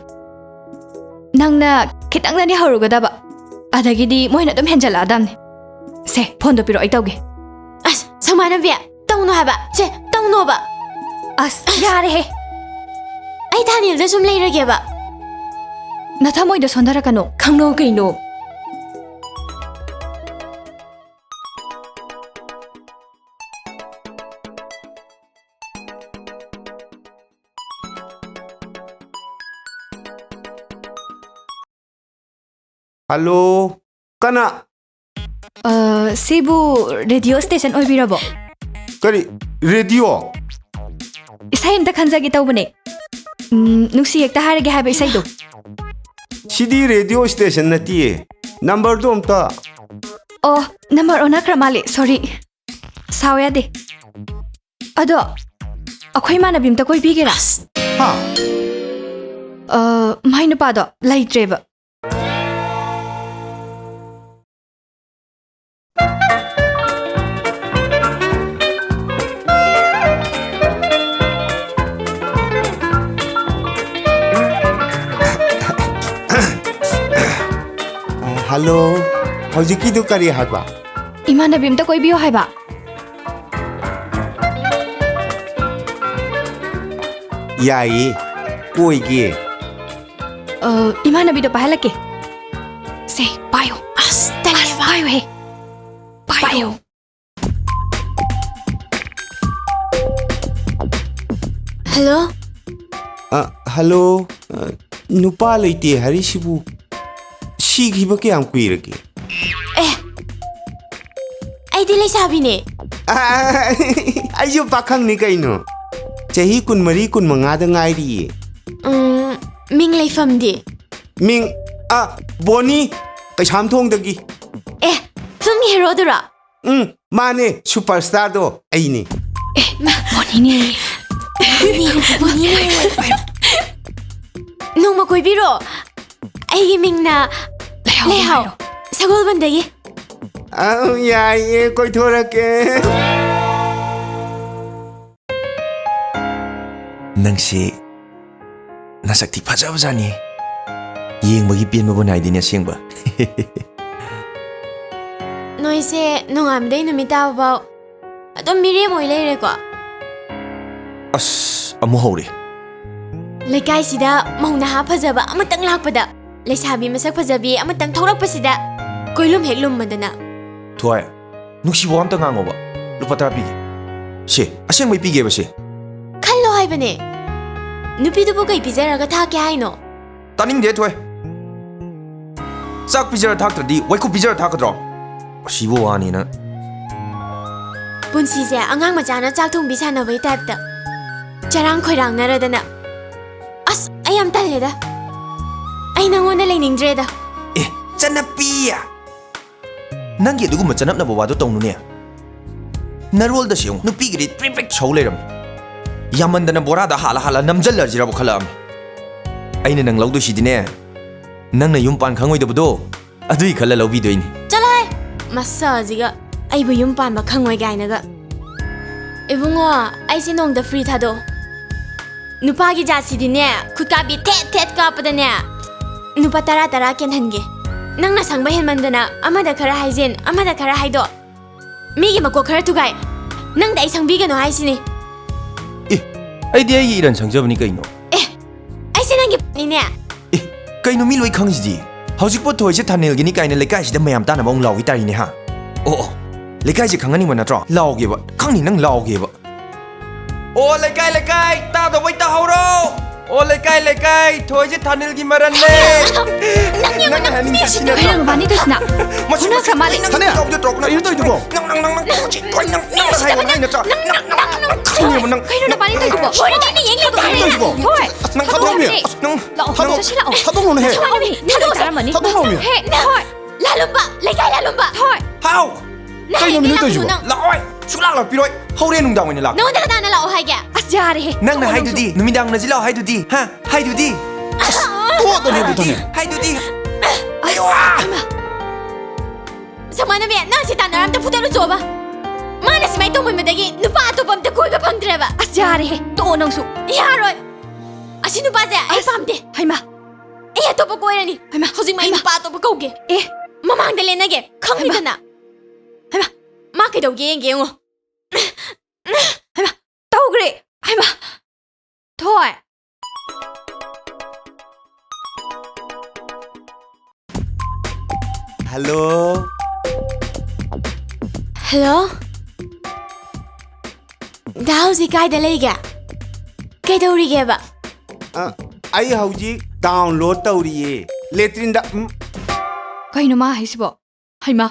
ꯅꯪꯅ ꯈꯤꯇꯪꯗꯅꯤ ꯍꯧꯔꯨꯒꯗꯕ, ꯑꯗꯒꯤꯗꯤ ꯃꯣꯏꯅ ꯑꯗꯨꯝ ꯍꯦꯟꯖꯜꯂꯛꯑꯗꯝꯅꯦ꯫ ꯁꯦ, ꯐꯣꯟꯗꯣ ꯄꯤꯔꯛꯑꯣ, ꯑꯩ ꯇꯧꯒꯦ꯫ ꯑꯁ, ꯁꯪꯕꯥꯅꯕꯤ, ꯇꯧꯅꯣ ꯍꯥꯏꯕ꯫ ꯁꯦ, ꯇꯧꯅꯣꯕ꯫ ꯑꯁ, ꯌꯥꯔꯦꯍꯦ꯫ ꯑꯩ ꯊꯥꯅꯦꯜꯗ ꯁꯨꯝ ꯂꯩꯔꯒꯦꯕ꯫ ꯅꯊꯃꯣꯏꯗꯣ ꯁꯣꯟꯊꯔꯛꯀꯅꯣ, ꯈꯪꯅꯧ ꯀꯩꯅꯣ꯫ ꯍꯜꯂꯣ, ꯀꯅꯥ? ꯑ, ꯁꯤꯕꯨ ꯔꯦꯗꯤꯑꯣ ꯁ꯭ꯇꯦꯁꯟ ꯑꯣꯏꯕꯤꯔꯕꯣ? ꯀꯔꯤ? ꯔꯦꯗꯤꯑꯣ? ꯏꯁꯩ ꯑꯝꯇ ꯈꯟꯖꯒꯦ ꯇꯧꯕꯅꯦ꯫ ꯎꯝ, ꯅꯨꯡꯁꯤ ꯍꯦꯛꯇ ꯍꯥꯏꯔꯒꯦ ꯍꯥꯏꯕ ꯏꯁꯩꯗꯣ꯫ ꯁꯤꯗꯤ ꯔꯦꯗꯤꯑꯣ ꯁ꯭ꯇꯦꯁꯟ ꯅꯠꯇꯤꯌꯦ꯫ ꯅꯝꯕꯔꯗꯣ ꯑꯝꯇ꯫ ꯑꯣ, ꯅꯝꯕꯔ ꯑꯣꯟꯅꯈ꯭ꯔ ꯃꯥꯜꯂꯦ꯫ ꯁꯣꯔꯤ꯫ ꯁꯥꯎ ꯌꯥꯗꯦ꯫ ꯑꯗꯣ, ꯑꯩꯈꯣꯏ ꯏꯃꯥꯟꯅꯕꯤ ꯑꯝꯇ ꯀꯣꯏꯕꯤꯒꯦꯔꯥ? ꯍꯥ? ꯑ, ꯃꯥꯏ ꯅꯨꯄꯥꯗꯣ ꯂꯩꯇ꯭ꯔꯦꯕ꯫ ꯍꯜꯂꯣ, ꯍꯧꯖꯤꯛꯀꯤꯗꯨ ꯀꯔꯤ ꯍꯥꯏꯕ? ꯏꯃꯥꯟꯅꯕꯤ ꯑꯝꯇ ꯀꯣꯏꯕꯤꯌꯣ ꯍꯥꯏꯕ꯫ ꯌꯥꯏꯌꯦ, ꯀꯣꯏꯒꯦ꯫ ꯑ, ꯏꯃꯥꯟꯅꯕꯤꯗꯣ ꯄꯥꯏꯍꯜꯂꯛꯀꯦ꯫ ꯁꯦ, ꯄꯥꯏꯌꯣ꯫ ꯑꯁ, ꯇꯜꯂꯦꯕ꯫ ꯑꯁ, ꯄꯥꯏꯌꯣꯍꯦ꯫ ꯄꯥꯏꯌꯣ꯫ ꯍꯜꯂꯣ? ꯑ, ꯍꯜꯂꯣ꯫ ꯑ, ꯅꯨꯄꯥ ꯂꯩꯇꯦ ꯍꯥꯏꯔꯤꯁꯤꯕꯨ ꯁꯤꯈꯤꯕ ꯀꯌꯥꯝ ꯀꯨꯏꯔꯒꯦ? ꯑꯦ, ꯑꯩꯗꯤ ꯂꯩꯁꯥꯕꯤꯅꯦ꯫ ꯑ, ꯑꯩꯁꯨ ꯄꯥꯈꯪꯅꯤ ꯀꯩꯅꯣ꯫ ꯆꯍꯤ ꯀꯨꯟꯃꯔꯤ, ꯀꯨꯟꯃꯉꯥꯗ ꯉꯥꯏꯔꯤꯌꯦ꯫ ꯎꯝ, ꯃꯤꯡ ꯂꯩꯐꯝꯗꯤ? ꯃꯤꯡ, ꯑ, ꯕꯣꯅꯤ, ꯀꯩꯁꯥꯝꯊꯣꯡꯗꯒꯤ꯫ ꯑꯦ, ꯐꯤꯂꯝꯒꯤ ꯍꯦꯔꯣꯗꯨꯔꯣ? ꯎꯝ, ꯃꯥꯅꯦ, ꯁꯨꯄꯔ ꯁ꯭ꯇꯥꯔꯗꯣ ꯑꯩꯅꯦ꯫ ꯕꯣꯅꯤꯅꯦ꯫ ꯕꯣꯅꯤꯅꯦ꯫ ꯅꯣꯡꯃ ꯀꯣꯏꯕꯤꯔꯣ꯫ ꯑꯩꯒꯤ ꯃꯤꯡꯅ ꯂꯩꯍꯥꯎ꯫ ꯁꯒꯣꯜꯕꯟꯗꯒꯤ꯫ ꯑꯧ, ꯌꯥꯏꯌꯦ, ꯀꯣꯏꯊꯣꯔꯛꯀꯦ꯫ ꯅꯪꯁꯤ ꯅꯁꯛꯇꯤ ꯐꯖꯕꯖꯥꯠꯅꯤ꯫ ꯌꯦꯡꯕꯒꯤ ꯄꯦꯟꯕꯕꯨ ꯅꯥꯏꯗꯦꯅꯦ ꯑꯁꯦꯡꯕ꯫ ꯅꯣꯏꯁꯦ ꯅꯣꯡꯉꯥꯟꯕꯗꯩ ꯅꯨꯃꯤꯠ ꯇꯥꯕꯐꯥꯎ ꯑꯗꯨꯝ ꯃꯤꯔꯦꯝ ꯑꯣꯏ ꯂꯩꯔꯦꯀꯣ꯫ ꯑꯁ, ꯑꯃꯨꯛ ꯍꯧꯔꯦ꯫ ꯂꯩꯀꯥꯏꯁꯤꯗ ꯃꯧ ꯅꯍꯥ ꯐꯖꯕ ꯑꯃꯇꯪ ꯂꯥꯛꯄꯗ ꯂꯩꯁꯥꯕꯤ ꯃꯁꯛ ꯐꯖꯕꯤ ꯑꯃꯇꯪ ꯊꯣꯛꯂꯛꯄꯁꯤꯗ ꯀꯣꯏꯂꯨꯝ ꯍꯦꯛ ꯂꯨꯝꯃꯗꯅ꯫ ꯊꯣꯏ, ꯅꯨꯡꯁꯤꯕ ꯋꯥ ꯑꯝꯇ ꯉꯥꯡꯉꯣꯕ꯫ ꯂꯨꯄꯥ ꯇꯔꯥ ꯄꯤꯒꯦ꯫ ꯁꯦ, ꯑꯁꯦꯡꯕꯩ ꯄꯤꯒꯦꯕ ꯁꯦ꯫ ꯈꯜꯂꯣ ꯍꯥꯏꯕꯅꯦ꯫ ꯅꯨꯄꯤꯗꯨꯕꯨ ꯀꯩ ꯄꯤꯖꯔꯒ ꯊꯥꯛꯀꯦ ꯍꯥꯏꯅꯣ? ꯇꯥꯅꯤꯡꯗꯦ ꯊꯣꯏ꯫ ꯆꯥꯛ ꯄꯤꯖꯔ ꯊꯥꯛꯇ꯭ꯔꯗꯤ ꯋꯥꯏꯀꯨꯞ ꯄꯤꯖꯔ ꯊꯥꯛꯀꯗ꯭ꯔꯣ? ꯑꯁꯤꯕꯨ ꯋꯥꯅꯤꯅ꯫ ꯄꯨꯟꯁꯤꯁꯦ ꯑꯉꯥꯡ ꯃꯆꯥꯅ ꯆꯥꯛ ꯊꯣꯡꯕꯤ ꯁꯥꯟꯅꯕꯩ ꯇꯥꯏꯞꯇ ꯆꯔꯥꯡ ꯈꯣꯏꯔꯥꯡꯅꯔꯗꯅ꯫ ꯑꯁ, ꯑꯩ ꯌꯥꯝ ꯇꯜꯂꯦꯗ꯫ ꯑꯩ ꯅꯪꯉꯣꯟꯗ ꯂꯩꯅꯤꯡꯗ꯭ꯔꯦꯗ꯫ ꯑꯦ, ꯆꯟꯅꯄꯤ! ꯅꯪꯒꯤ ꯑꯗꯨꯒꯨꯝꯕ ꯆꯅꯞꯅꯕ ꯋꯥꯗꯣ ꯇꯧꯅꯨꯅꯦ꯫ ꯅꯔꯣꯜꯗ ꯁꯦ ꯌꯦꯡꯉꯨ, ꯅꯨꯄꯤꯒꯤꯗꯤ ꯄ꯭ꯔꯤꯛ ꯄ꯭ꯔꯤꯛ ꯁꯧ ꯂꯩꯔꯝꯃꯤ꯫ ꯌꯥꯝꯃꯟꯗꯅ ꯕꯣꯔꯥꯗ ꯍꯥꯜꯂ ꯍꯥꯜꯂ ꯅꯝꯖꯜꯂꯁꯤꯔꯕꯨ ꯈꯜꯂꯛꯑꯝꯃꯤ꯫ ꯑꯩꯅ ꯅꯪ ꯂꯧꯗꯣꯏꯁꯤꯗꯤꯅꯦ, ꯅꯪꯅ ꯌꯨꯝ ꯄꯥꯟ ꯈꯪꯉꯣꯏꯗꯕꯗꯣ ꯑꯗꯨꯏ ꯈꯜꯂ ꯂꯧꯕꯤꯗꯣꯏꯅꯤ꯫ ꯆꯠꯂꯣꯍꯦ! ꯃꯁꯛꯁꯤꯒ ꯑꯩꯕꯨ ꯌꯨꯝ ꯄꯥꯟꯕ ꯈꯪꯉꯣꯏ ꯀꯥꯏꯅꯒ꯫ ꯏꯕꯨꯡꯉꯣ, ꯑꯩꯁꯦ ꯅꯣꯡꯗ ꯐ꯭ꯔꯤ ꯊꯥꯗꯣꯛꯑꯣ꯫ ꯅꯨꯄꯥꯒꯤ ꯖꯥꯠꯁꯤꯗꯤꯅꯦ, ꯈꯨꯠꯀꯥꯕꯤ ꯊꯦꯠ ꯊꯦꯠ ꯀꯥꯞꯄꯗꯅꯦ, ꯂꯨꯄꯥ ꯇꯔꯥ ꯇꯔꯥ ꯀꯦꯟꯍꯟꯒꯦ꯫ ꯅꯪꯅ ꯁꯪꯕ ꯍꯦꯟꯃꯟꯗꯅ ꯑꯃꯗ ꯈꯔ ꯍꯥꯏꯖꯤꯟ, ꯑꯃꯗ ꯈꯔ ꯍꯥꯏꯗꯣꯛ꯫ ꯃꯤꯒꯤ ꯃꯀꯣꯛ ꯈꯔ ꯊꯨꯒꯥꯏ꯫ ꯅꯪꯗ ꯑꯩ ꯁꯪꯕꯤꯒꯅꯨ ꯍꯥꯏꯁꯤꯅꯤ꯫ ꯑꯦ, ꯑꯩꯗꯤ ꯑꯩꯒꯤ ꯏꯔꯟ ꯁꯪꯖꯕꯅꯤ ꯀꯩꯅꯣ꯫ ꯑꯦ, ꯑꯩꯁꯦ ꯅꯪꯒꯤ ꯅꯤꯅꯦ꯫ ꯑꯦ, ꯀꯩꯅꯣ ꯃꯤ ꯂꯣꯏ ꯈꯪꯉꯤꯁꯤꯗꯤ? ꯍꯧꯖꯤꯛꯄꯨ ꯊꯣꯏꯁꯦ ꯊꯥꯅꯤꯜꯒꯤꯅꯤ ꯀꯥꯏꯅ ꯂꯩꯀꯥꯏꯁꯤꯗ ꯃꯌꯥꯝ ꯇꯥꯅꯕ ꯑꯃꯨꯛ ꯂꯥꯎꯈꯤ ꯇꯥꯔꯤꯅꯦ ꯍꯥ? ꯑꯣ, ꯑꯣ, ꯂꯩꯀꯥꯏꯁꯦ ꯈꯪꯍꯟꯅꯤꯡꯕ ꯅꯠꯇ꯭ꯔꯣ? ꯂꯥꯎꯒꯦꯕ, ꯈꯪꯅꯤ ꯅꯪ ꯂꯥꯎꯒꯦꯕ꯫ ꯑꯣ ꯂꯩꯀꯥꯏ ꯂꯩꯀꯥꯏ, ꯇꯥꯗꯧꯕꯩ ꯇꯥꯍꯧꯔꯣ꯫ ꯑꯣ ꯂꯩꯀꯥꯏ ꯂꯩꯀꯥꯏ, ꯊꯣꯏꯁꯦ ꯊꯥꯅꯤꯜꯒꯤ ꯃꯔꯟꯅꯦ꯫ ꯅꯪ ꯌꯦꯡꯉꯣ, ꯅꯪꯅ ꯅꯪ ꯍꯥꯏꯅꯤꯡꯉꯤꯁꯦ ꯃꯤ ꯁꯤ ꯑꯁꯤ ꯅꯠꯇ꯭ꯔꯣ? ꯀꯩꯅꯣ ꯅꯕꯥꯅꯤ ꯇꯧꯏꯁꯤꯅ? ꯃꯁꯤ ꯐꯨꯅꯈ꯭ꯔ ꯃꯥꯜꯂꯦ꯫ ꯅꯪ ꯊꯥꯅꯤꯜ! ꯇꯧꯗꯣ ꯇꯧꯔꯣ꯫ ꯀꯩꯅꯣ ꯇꯧꯔꯤꯗꯨꯕꯣ? ꯅꯪ ꯅꯪ ꯅꯪ ꯅꯪ ꯁꯤ ꯀꯣꯏ ꯅꯪ ꯅꯪ ꯍꯥꯏꯕ ꯅꯪ ꯅꯠꯇ꯭ꯔꯣ? ꯅꯪ ꯅꯪ ꯅꯪ ꯈꯪꯉꯦꯕ ꯅꯪ꯫ ꯀꯩꯅꯣ ꯅꯕꯥꯅꯤ ꯇꯧꯏꯗꯨꯕꯣ? ꯍꯣꯏ, ꯑꯩꯅ ꯌꯦꯡ ꯂꯩ ꯇꯥꯔꯦ꯫ ꯀꯩꯅꯣ ꯇꯧꯏꯗꯨꯕꯣ? ꯍꯣꯏ꯫ ꯊꯥꯗꯣꯛꯑꯣꯃꯤ꯫ ꯊꯥꯗꯣꯛꯑꯣꯃꯤ꯫ ꯅꯪ ꯂꯥꯛꯑꯣ, ꯊꯥꯗꯣꯛꯑꯣ꯫ ꯆꯠꯁꯤ ꯂꯥꯛꯑꯣ꯫ ꯊꯥꯗꯣꯛꯑꯣꯅꯦꯍꯦ꯫ ꯊꯥꯗꯣꯛꯑꯣꯃꯤ꯫ ꯊꯥꯗꯣꯛꯑꯣ꯫ ꯊꯥꯗꯣꯛꯑꯣꯃꯤ꯫ ꯍꯦ, ꯅꯪ ꯍꯣꯏ꯫ ꯂꯥꯂꯨꯝꯕ, ꯂꯩꯀꯥꯏ ꯂꯥꯂꯨꯝꯕ꯫ ꯍꯣꯏ꯫ ꯍꯥꯎ! ꯅꯪ ꯀꯩꯅꯣ ꯍꯌꯦꯡꯗꯤ ꯃꯤꯅꯨ ꯇꯧꯔꯤꯁꯤꯕꯣ? ꯂꯥꯛꯀꯅꯨ ꯅꯪ꯫ ꯂꯥꯛꯑꯣꯏ! ꯁꯨꯡꯂꯥꯛ ꯂꯥꯛꯄꯤꯔꯣꯏ! ꯍꯧꯔꯦꯟ ꯅꯨꯡꯗꯥꯡ ꯑꯣꯏꯅ ꯂꯥꯛꯀꯦ꯫ ꯅꯉꯣꯟꯗ ꯀꯅꯥꯅ ꯂꯥꯛꯑꯣ ꯍꯥꯏꯒꯦ? ꯑꯁ, ꯌꯥꯔꯦꯍꯦ꯫ ꯅꯪꯅ ꯇꯣꯛꯑꯣ ꯅꯪꯁꯨ꯫ ꯍꯥꯏꯗꯨꯗꯤ, ꯅꯨꯃꯤꯗꯥꯡ ꯅꯖꯤ ꯂꯥꯛꯑꯣ ꯍꯥꯏꯗꯨꯗꯤ, ꯍꯥ? ꯍꯥꯏꯗꯨꯗꯤ? ꯇꯣꯛꯑꯣ, ꯇꯣꯛꯑꯣ, ꯇꯣꯛꯑꯣ, ꯇꯣꯛꯑꯣ꯫ ꯍꯥꯏꯗꯨꯗꯤ? ꯑꯁ, ꯑꯌꯣ! ꯍꯩꯃꯥ꯫ ꯁꯃꯥꯅꯕꯤ, ꯅꯪ ꯁꯤ ꯇꯥꯟꯅꯔ ꯑꯝꯇ ꯐꯨꯗꯠꯂꯨꯆꯣꯕ꯫ ꯃꯥꯅ ꯁꯨꯃꯥꯏꯅ ꯇꯧꯃꯟꯕꯗꯒꯤ ꯅꯨꯄꯥ ꯑꯇꯣꯞꯄ ꯑꯝꯇ ꯀꯣꯏꯕ ꯐꯪꯗ꯭ꯔꯦꯕ꯫ ꯑꯁ, ꯌꯥꯔꯦꯍꯦ꯫ ꯇꯣꯛꯑꯣ ꯅꯪꯁꯨ꯫ ꯌꯥꯔꯣꯏ꯫ ꯑꯁꯤ ꯅꯨꯄꯥꯁꯦ ꯑꯩ ꯑꯁ, ꯄꯥꯝꯗꯦ꯫ ꯍꯩꯃꯥ꯫ ꯑꯩ ꯑꯇꯣꯞꯄ ꯀꯣꯏꯔꯅꯤ꯫ ꯍꯩꯃꯥ, ꯍꯧꯖꯤꯛꯃꯛ ꯑꯩ ꯍꯩꯃꯥ꯫ ꯅꯨꯄꯥ ꯑꯇꯣꯞꯄ ꯀꯧꯒꯦ꯫ ꯑꯦ꯫ ꯃꯃꯥꯡꯗ ꯂꯦꯟꯅꯒꯦ꯫ ꯈꯪꯉꯤꯗꯅ꯫ ꯍꯩꯃꯥ꯫ ꯃꯥ ꯀꯩꯗꯧꯒꯦ ꯌꯦꯡꯒꯦ ꯌꯦꯡꯉꯣ꯫ ꯍꯩꯃꯥ꯫ ꯇꯧꯈ꯭ꯔꯦ꯫ ꯍꯩꯃꯥ꯫ ꯊꯣꯏ꯫ ꯍꯜꯂꯣ꯫ ꯍꯜꯂꯣ꯫ ꯗꯥ ꯍꯧꯖꯤꯛ ꯀꯥꯏꯗ ꯂꯩꯒꯦ? ꯀꯩꯗꯧꯔꯤꯒꯦꯕ? ꯑ, ꯑꯩ ꯍꯧꯖꯤꯛ download ꯇꯧꯔꯤꯌꯦ꯫ ꯂꯦꯇ꯭ꯔꯤꯟꯗ, ꯎꯝ꯫ ꯀꯩꯅꯣ ꯃꯥ ꯍꯥꯏꯁꯤꯕꯣ? ꯍꯩꯃꯥ꯫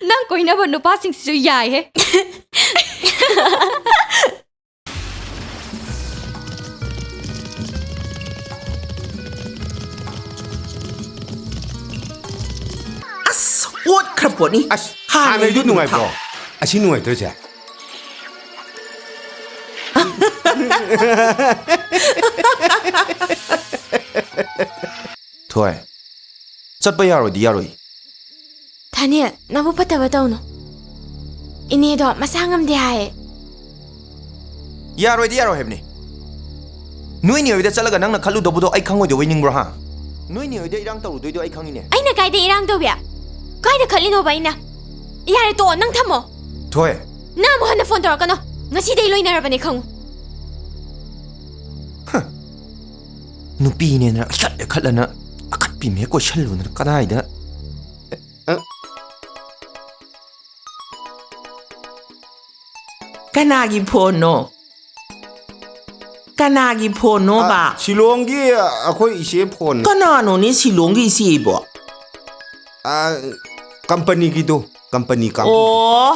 ꯅꯪ ꯀꯣꯏꯅꯕ ꯅꯨꯄꯥꯁꯤꯡꯁꯤꯁꯨ ꯌꯥꯏꯍꯦ꯫ ꯑꯁ, ꯑꯣꯠꯈ꯭ꯔ ꯄꯣꯠꯅꯤ꯫ ꯑꯁ, ꯍꯥꯟꯅꯩꯗꯨ ꯍꯥꯟꯅꯩꯗꯨ ꯅꯨꯡꯉꯥꯏꯕ꯭ꯔꯣ? ꯐꯥꯎ꯫ ꯑꯁꯤ ꯅꯨꯡꯉꯥꯏꯇ꯭ꯔꯣ ꯁꯦ? ꯊꯣꯏ, ꯆꯠꯄ ꯌꯥꯔꯣꯏꯗꯤ ꯌꯥꯔꯣꯏ꯫ ꯊꯥꯅꯤꯜ, ꯅꯕꯨꯛ ꯐꯠꯇꯕ ꯇꯧꯅꯨ꯫ ꯏꯅꯦꯗꯣ ꯃꯁꯥ ꯉꯝꯗꯦ ꯍꯥꯏꯌꯦ꯫ ꯌꯥꯔꯣꯏꯗꯤ ꯌꯥꯔꯣꯏ ꯍꯥꯏꯕꯅꯤ꯫ ꯅꯣꯏꯅꯦ ꯍꯣꯏꯗ ꯆꯠꯂꯒ ꯅꯪꯅ ꯈꯜꯂꯨꯗꯧꯕꯗꯣ ꯑꯩ ꯈꯪꯉꯣꯏꯗꯧꯕꯩ ꯅꯤꯡꯕ꯭ꯔꯣ, ꯍꯥ? ꯅꯣꯏꯅꯦ ꯍꯣꯏꯗ ꯏꯔꯥꯡ ꯇꯧꯔꯨꯗꯣꯏꯗꯣ ꯑꯩ ꯈꯪꯉꯤꯅꯦ꯫ ꯑꯩꯅ ꯀꯥꯏꯗ ꯏꯔꯥꯡ ꯇꯧꯕꯤ? ꯀꯥꯏꯗ ꯈꯠꯂꯤꯅꯣꯕ ꯑꯩꯅ? ꯌꯥꯔꯦ, ꯇꯣꯛꯑꯣ, ꯅꯪ ꯊꯝꯃꯣ꯫ ꯊꯣꯏ꯫ ꯅꯪ ꯑꯃꯨꯛ ꯍꯟꯅ phone ꯇꯧꯔꯛꯀꯅꯣ꯫ ꯉꯁꯤꯗꯩ ꯂꯣꯏꯅꯔꯕꯅꯦ ꯈꯪꯉꯨ꯫ ꯍ꯫ ꯅꯨꯄꯤꯅꯦꯅ ꯏꯈꯠ ꯏꯈꯠꯂꯅ ꯑꯈꯠꯄꯤ ꯃꯍꯦꯛ ꯀꯣꯏꯁꯜꯂꯨꯗꯅ ꯀꯗꯥꯏꯗ? ꯑ, ꯀꯅꯥꯒꯤ phoneꯅꯣ? ꯀꯅꯥꯒꯤ phoneꯅꯣꯕ? ꯑ, ꯁꯤꯂꯣꯡꯒꯤ ꯑꯩꯈꯣꯏ ꯏꯆꯦ phoneꯅꯤ꯫ ꯀꯅꯥꯅꯣꯅꯦ ꯁꯤꯂꯣꯡꯒꯤ ꯏꯆꯦꯕꯣ? ꯑ, companyꯒꯤꯗꯣ, company ꯀꯥꯡꯕꯨ꯫ ꯑꯣ꯫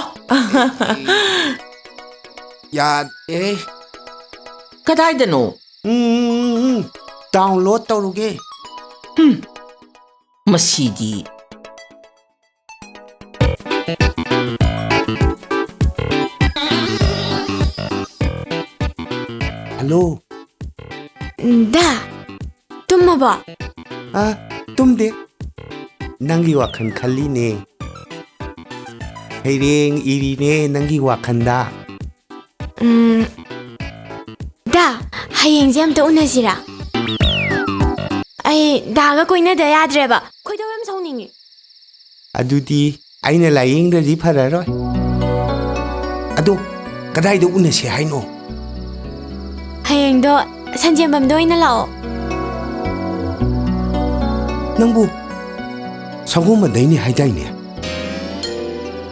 ꯌꯥꯗꯦ꯫ ꯀꯗꯥꯏꯗꯅꯣ? ꯎꯝ, ꯎꯝ, ꯎꯝ, ꯎꯝ꯫ Download ꯇꯧꯔꯨꯒꯦ꯫ ꯍꯨꯝ꯫ ꯃꯁꯤꯗꯤ꯫ ꯂꯣ꯫ ꯗꯥ, ꯇꯨꯝꯃꯕꯣ? ꯑ, ꯇꯨꯝꯗꯦ꯫ ꯅꯪꯒꯤ ꯋꯥꯈꯜ ꯈꯜꯂꯤꯅꯦ꯫ ꯁꯩꯔꯦꯡ ꯏꯔꯤꯅꯦ ꯅꯪꯒꯤ ꯋꯥꯈꯜꯗ꯫ ꯎꯝ, ꯗꯥ, ꯍꯌꯦꯡꯁꯦ ꯑꯝꯇ ꯎꯅꯁꯤꯔꯥ? ꯑꯩ ꯗꯥꯒ ꯀꯣꯏꯅꯗ ꯌꯥꯗ꯭ꯔꯦꯕ꯫ ꯈꯣꯏꯗꯧ ꯌꯥꯝ ꯁꯥꯎꯅꯤꯡꯉꯤ꯫ ꯑꯗꯨꯗꯤ ꯑꯩꯅ ꯂꯥꯏꯌꯦꯡꯗ꯭ꯔꯗꯤ ꯐꯔꯔꯣꯏ꯫ ꯑꯗꯣ ꯀꯗꯥꯏꯗ ꯎꯅꯁꯦ ꯍꯥꯏꯅꯣ? ꯍꯌꯦꯡꯗꯣ ꯁꯟꯖꯦꯟꯕꯝꯗ ꯑꯣꯏꯅ ꯂꯥꯛꯑꯣ꯫ ꯅꯪꯕꯨ ꯁꯪꯒꯣꯝꯕꯟꯗꯩꯅꯤ ꯍꯥꯏꯗꯥꯏꯅꯦ?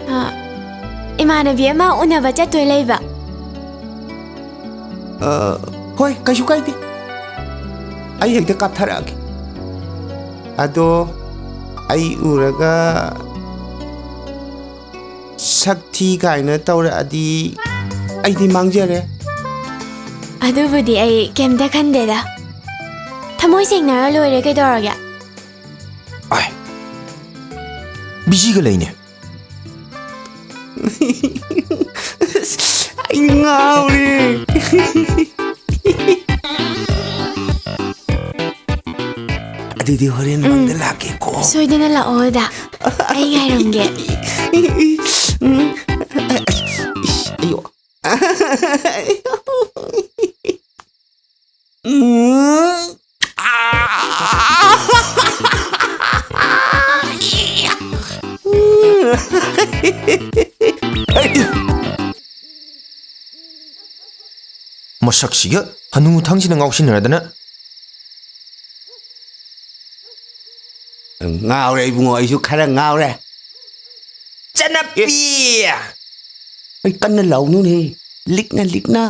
ꯑ, ꯏꯃꯥꯟꯅꯕꯤ ꯑꯃ ꯎꯅꯕ ꯆꯠꯇꯣꯏ ꯂꯩꯕ꯫ ꯑ, ꯍꯣꯏ, ꯀꯩꯁꯨ ꯀꯥꯏꯗꯦ꯫ ꯑꯩ ꯍꯦꯛꯇ ꯀꯥꯞꯊꯔꯛꯑꯒꯦ꯫ ꯑꯗꯣ ꯑꯩ ꯎꯔꯒ ꯁꯛ ꯊꯤ ꯀꯥꯏꯅ ꯇꯧꯔꯛꯑꯗꯤ ꯑꯩꯗꯤ ꯃꯥꯡꯖꯔꯦ꯫ ꯑꯗꯨꯕꯨꯗꯤ ꯑꯩ ꯀꯩꯝꯇ ꯈꯟꯗꯦꯗ꯫ ꯊꯃꯣꯏ ꯁꯦꯡꯅꯔ ꯂꯣꯏꯔꯦ ꯀꯩꯗꯧꯔꯒꯦ? ꯑꯥꯏ, ꯕꯤꯖꯤꯒ ꯂꯩꯅꯦ꯫ ꯑꯩ ꯉꯥꯎꯔꯦ꯫ ꯑꯗꯨꯗꯤ ꯍꯣꯔꯦꯟ ꯎꯝ꯫ ꯃꯪꯗ ꯂꯥꯛꯀꯦꯀꯣ꯫ ꯁꯣꯏꯗꯅ ꯂꯥꯛꯑꯣ, ꯑꯗ꯫ ꯑꯩ ꯉꯥꯏꯔꯝꯒꯦ꯫ ꯎꯝ꯫ ꯏꯁ, ꯑꯌꯣ꯫ ꯎꯝ꯫ ꯃꯁꯛꯁꯤꯒ ꯍꯅꯨ ꯊꯪꯁꯤꯅ ꯉꯥꯎꯁꯤꯟꯅꯔꯗꯅ꯫ ꯉꯥꯎꯔꯦ ꯏꯕꯨꯡꯉꯣ, ꯑꯩꯁꯨ ꯈꯔ ꯉꯥꯎꯔꯦ꯫ ꯆꯠꯅꯞꯄꯤ! ꯑꯩ ꯀꯟꯅ ꯂꯥꯎꯅꯨꯅꯦ, ꯂꯤꯛꯅ ꯂꯤꯛꯅ꯫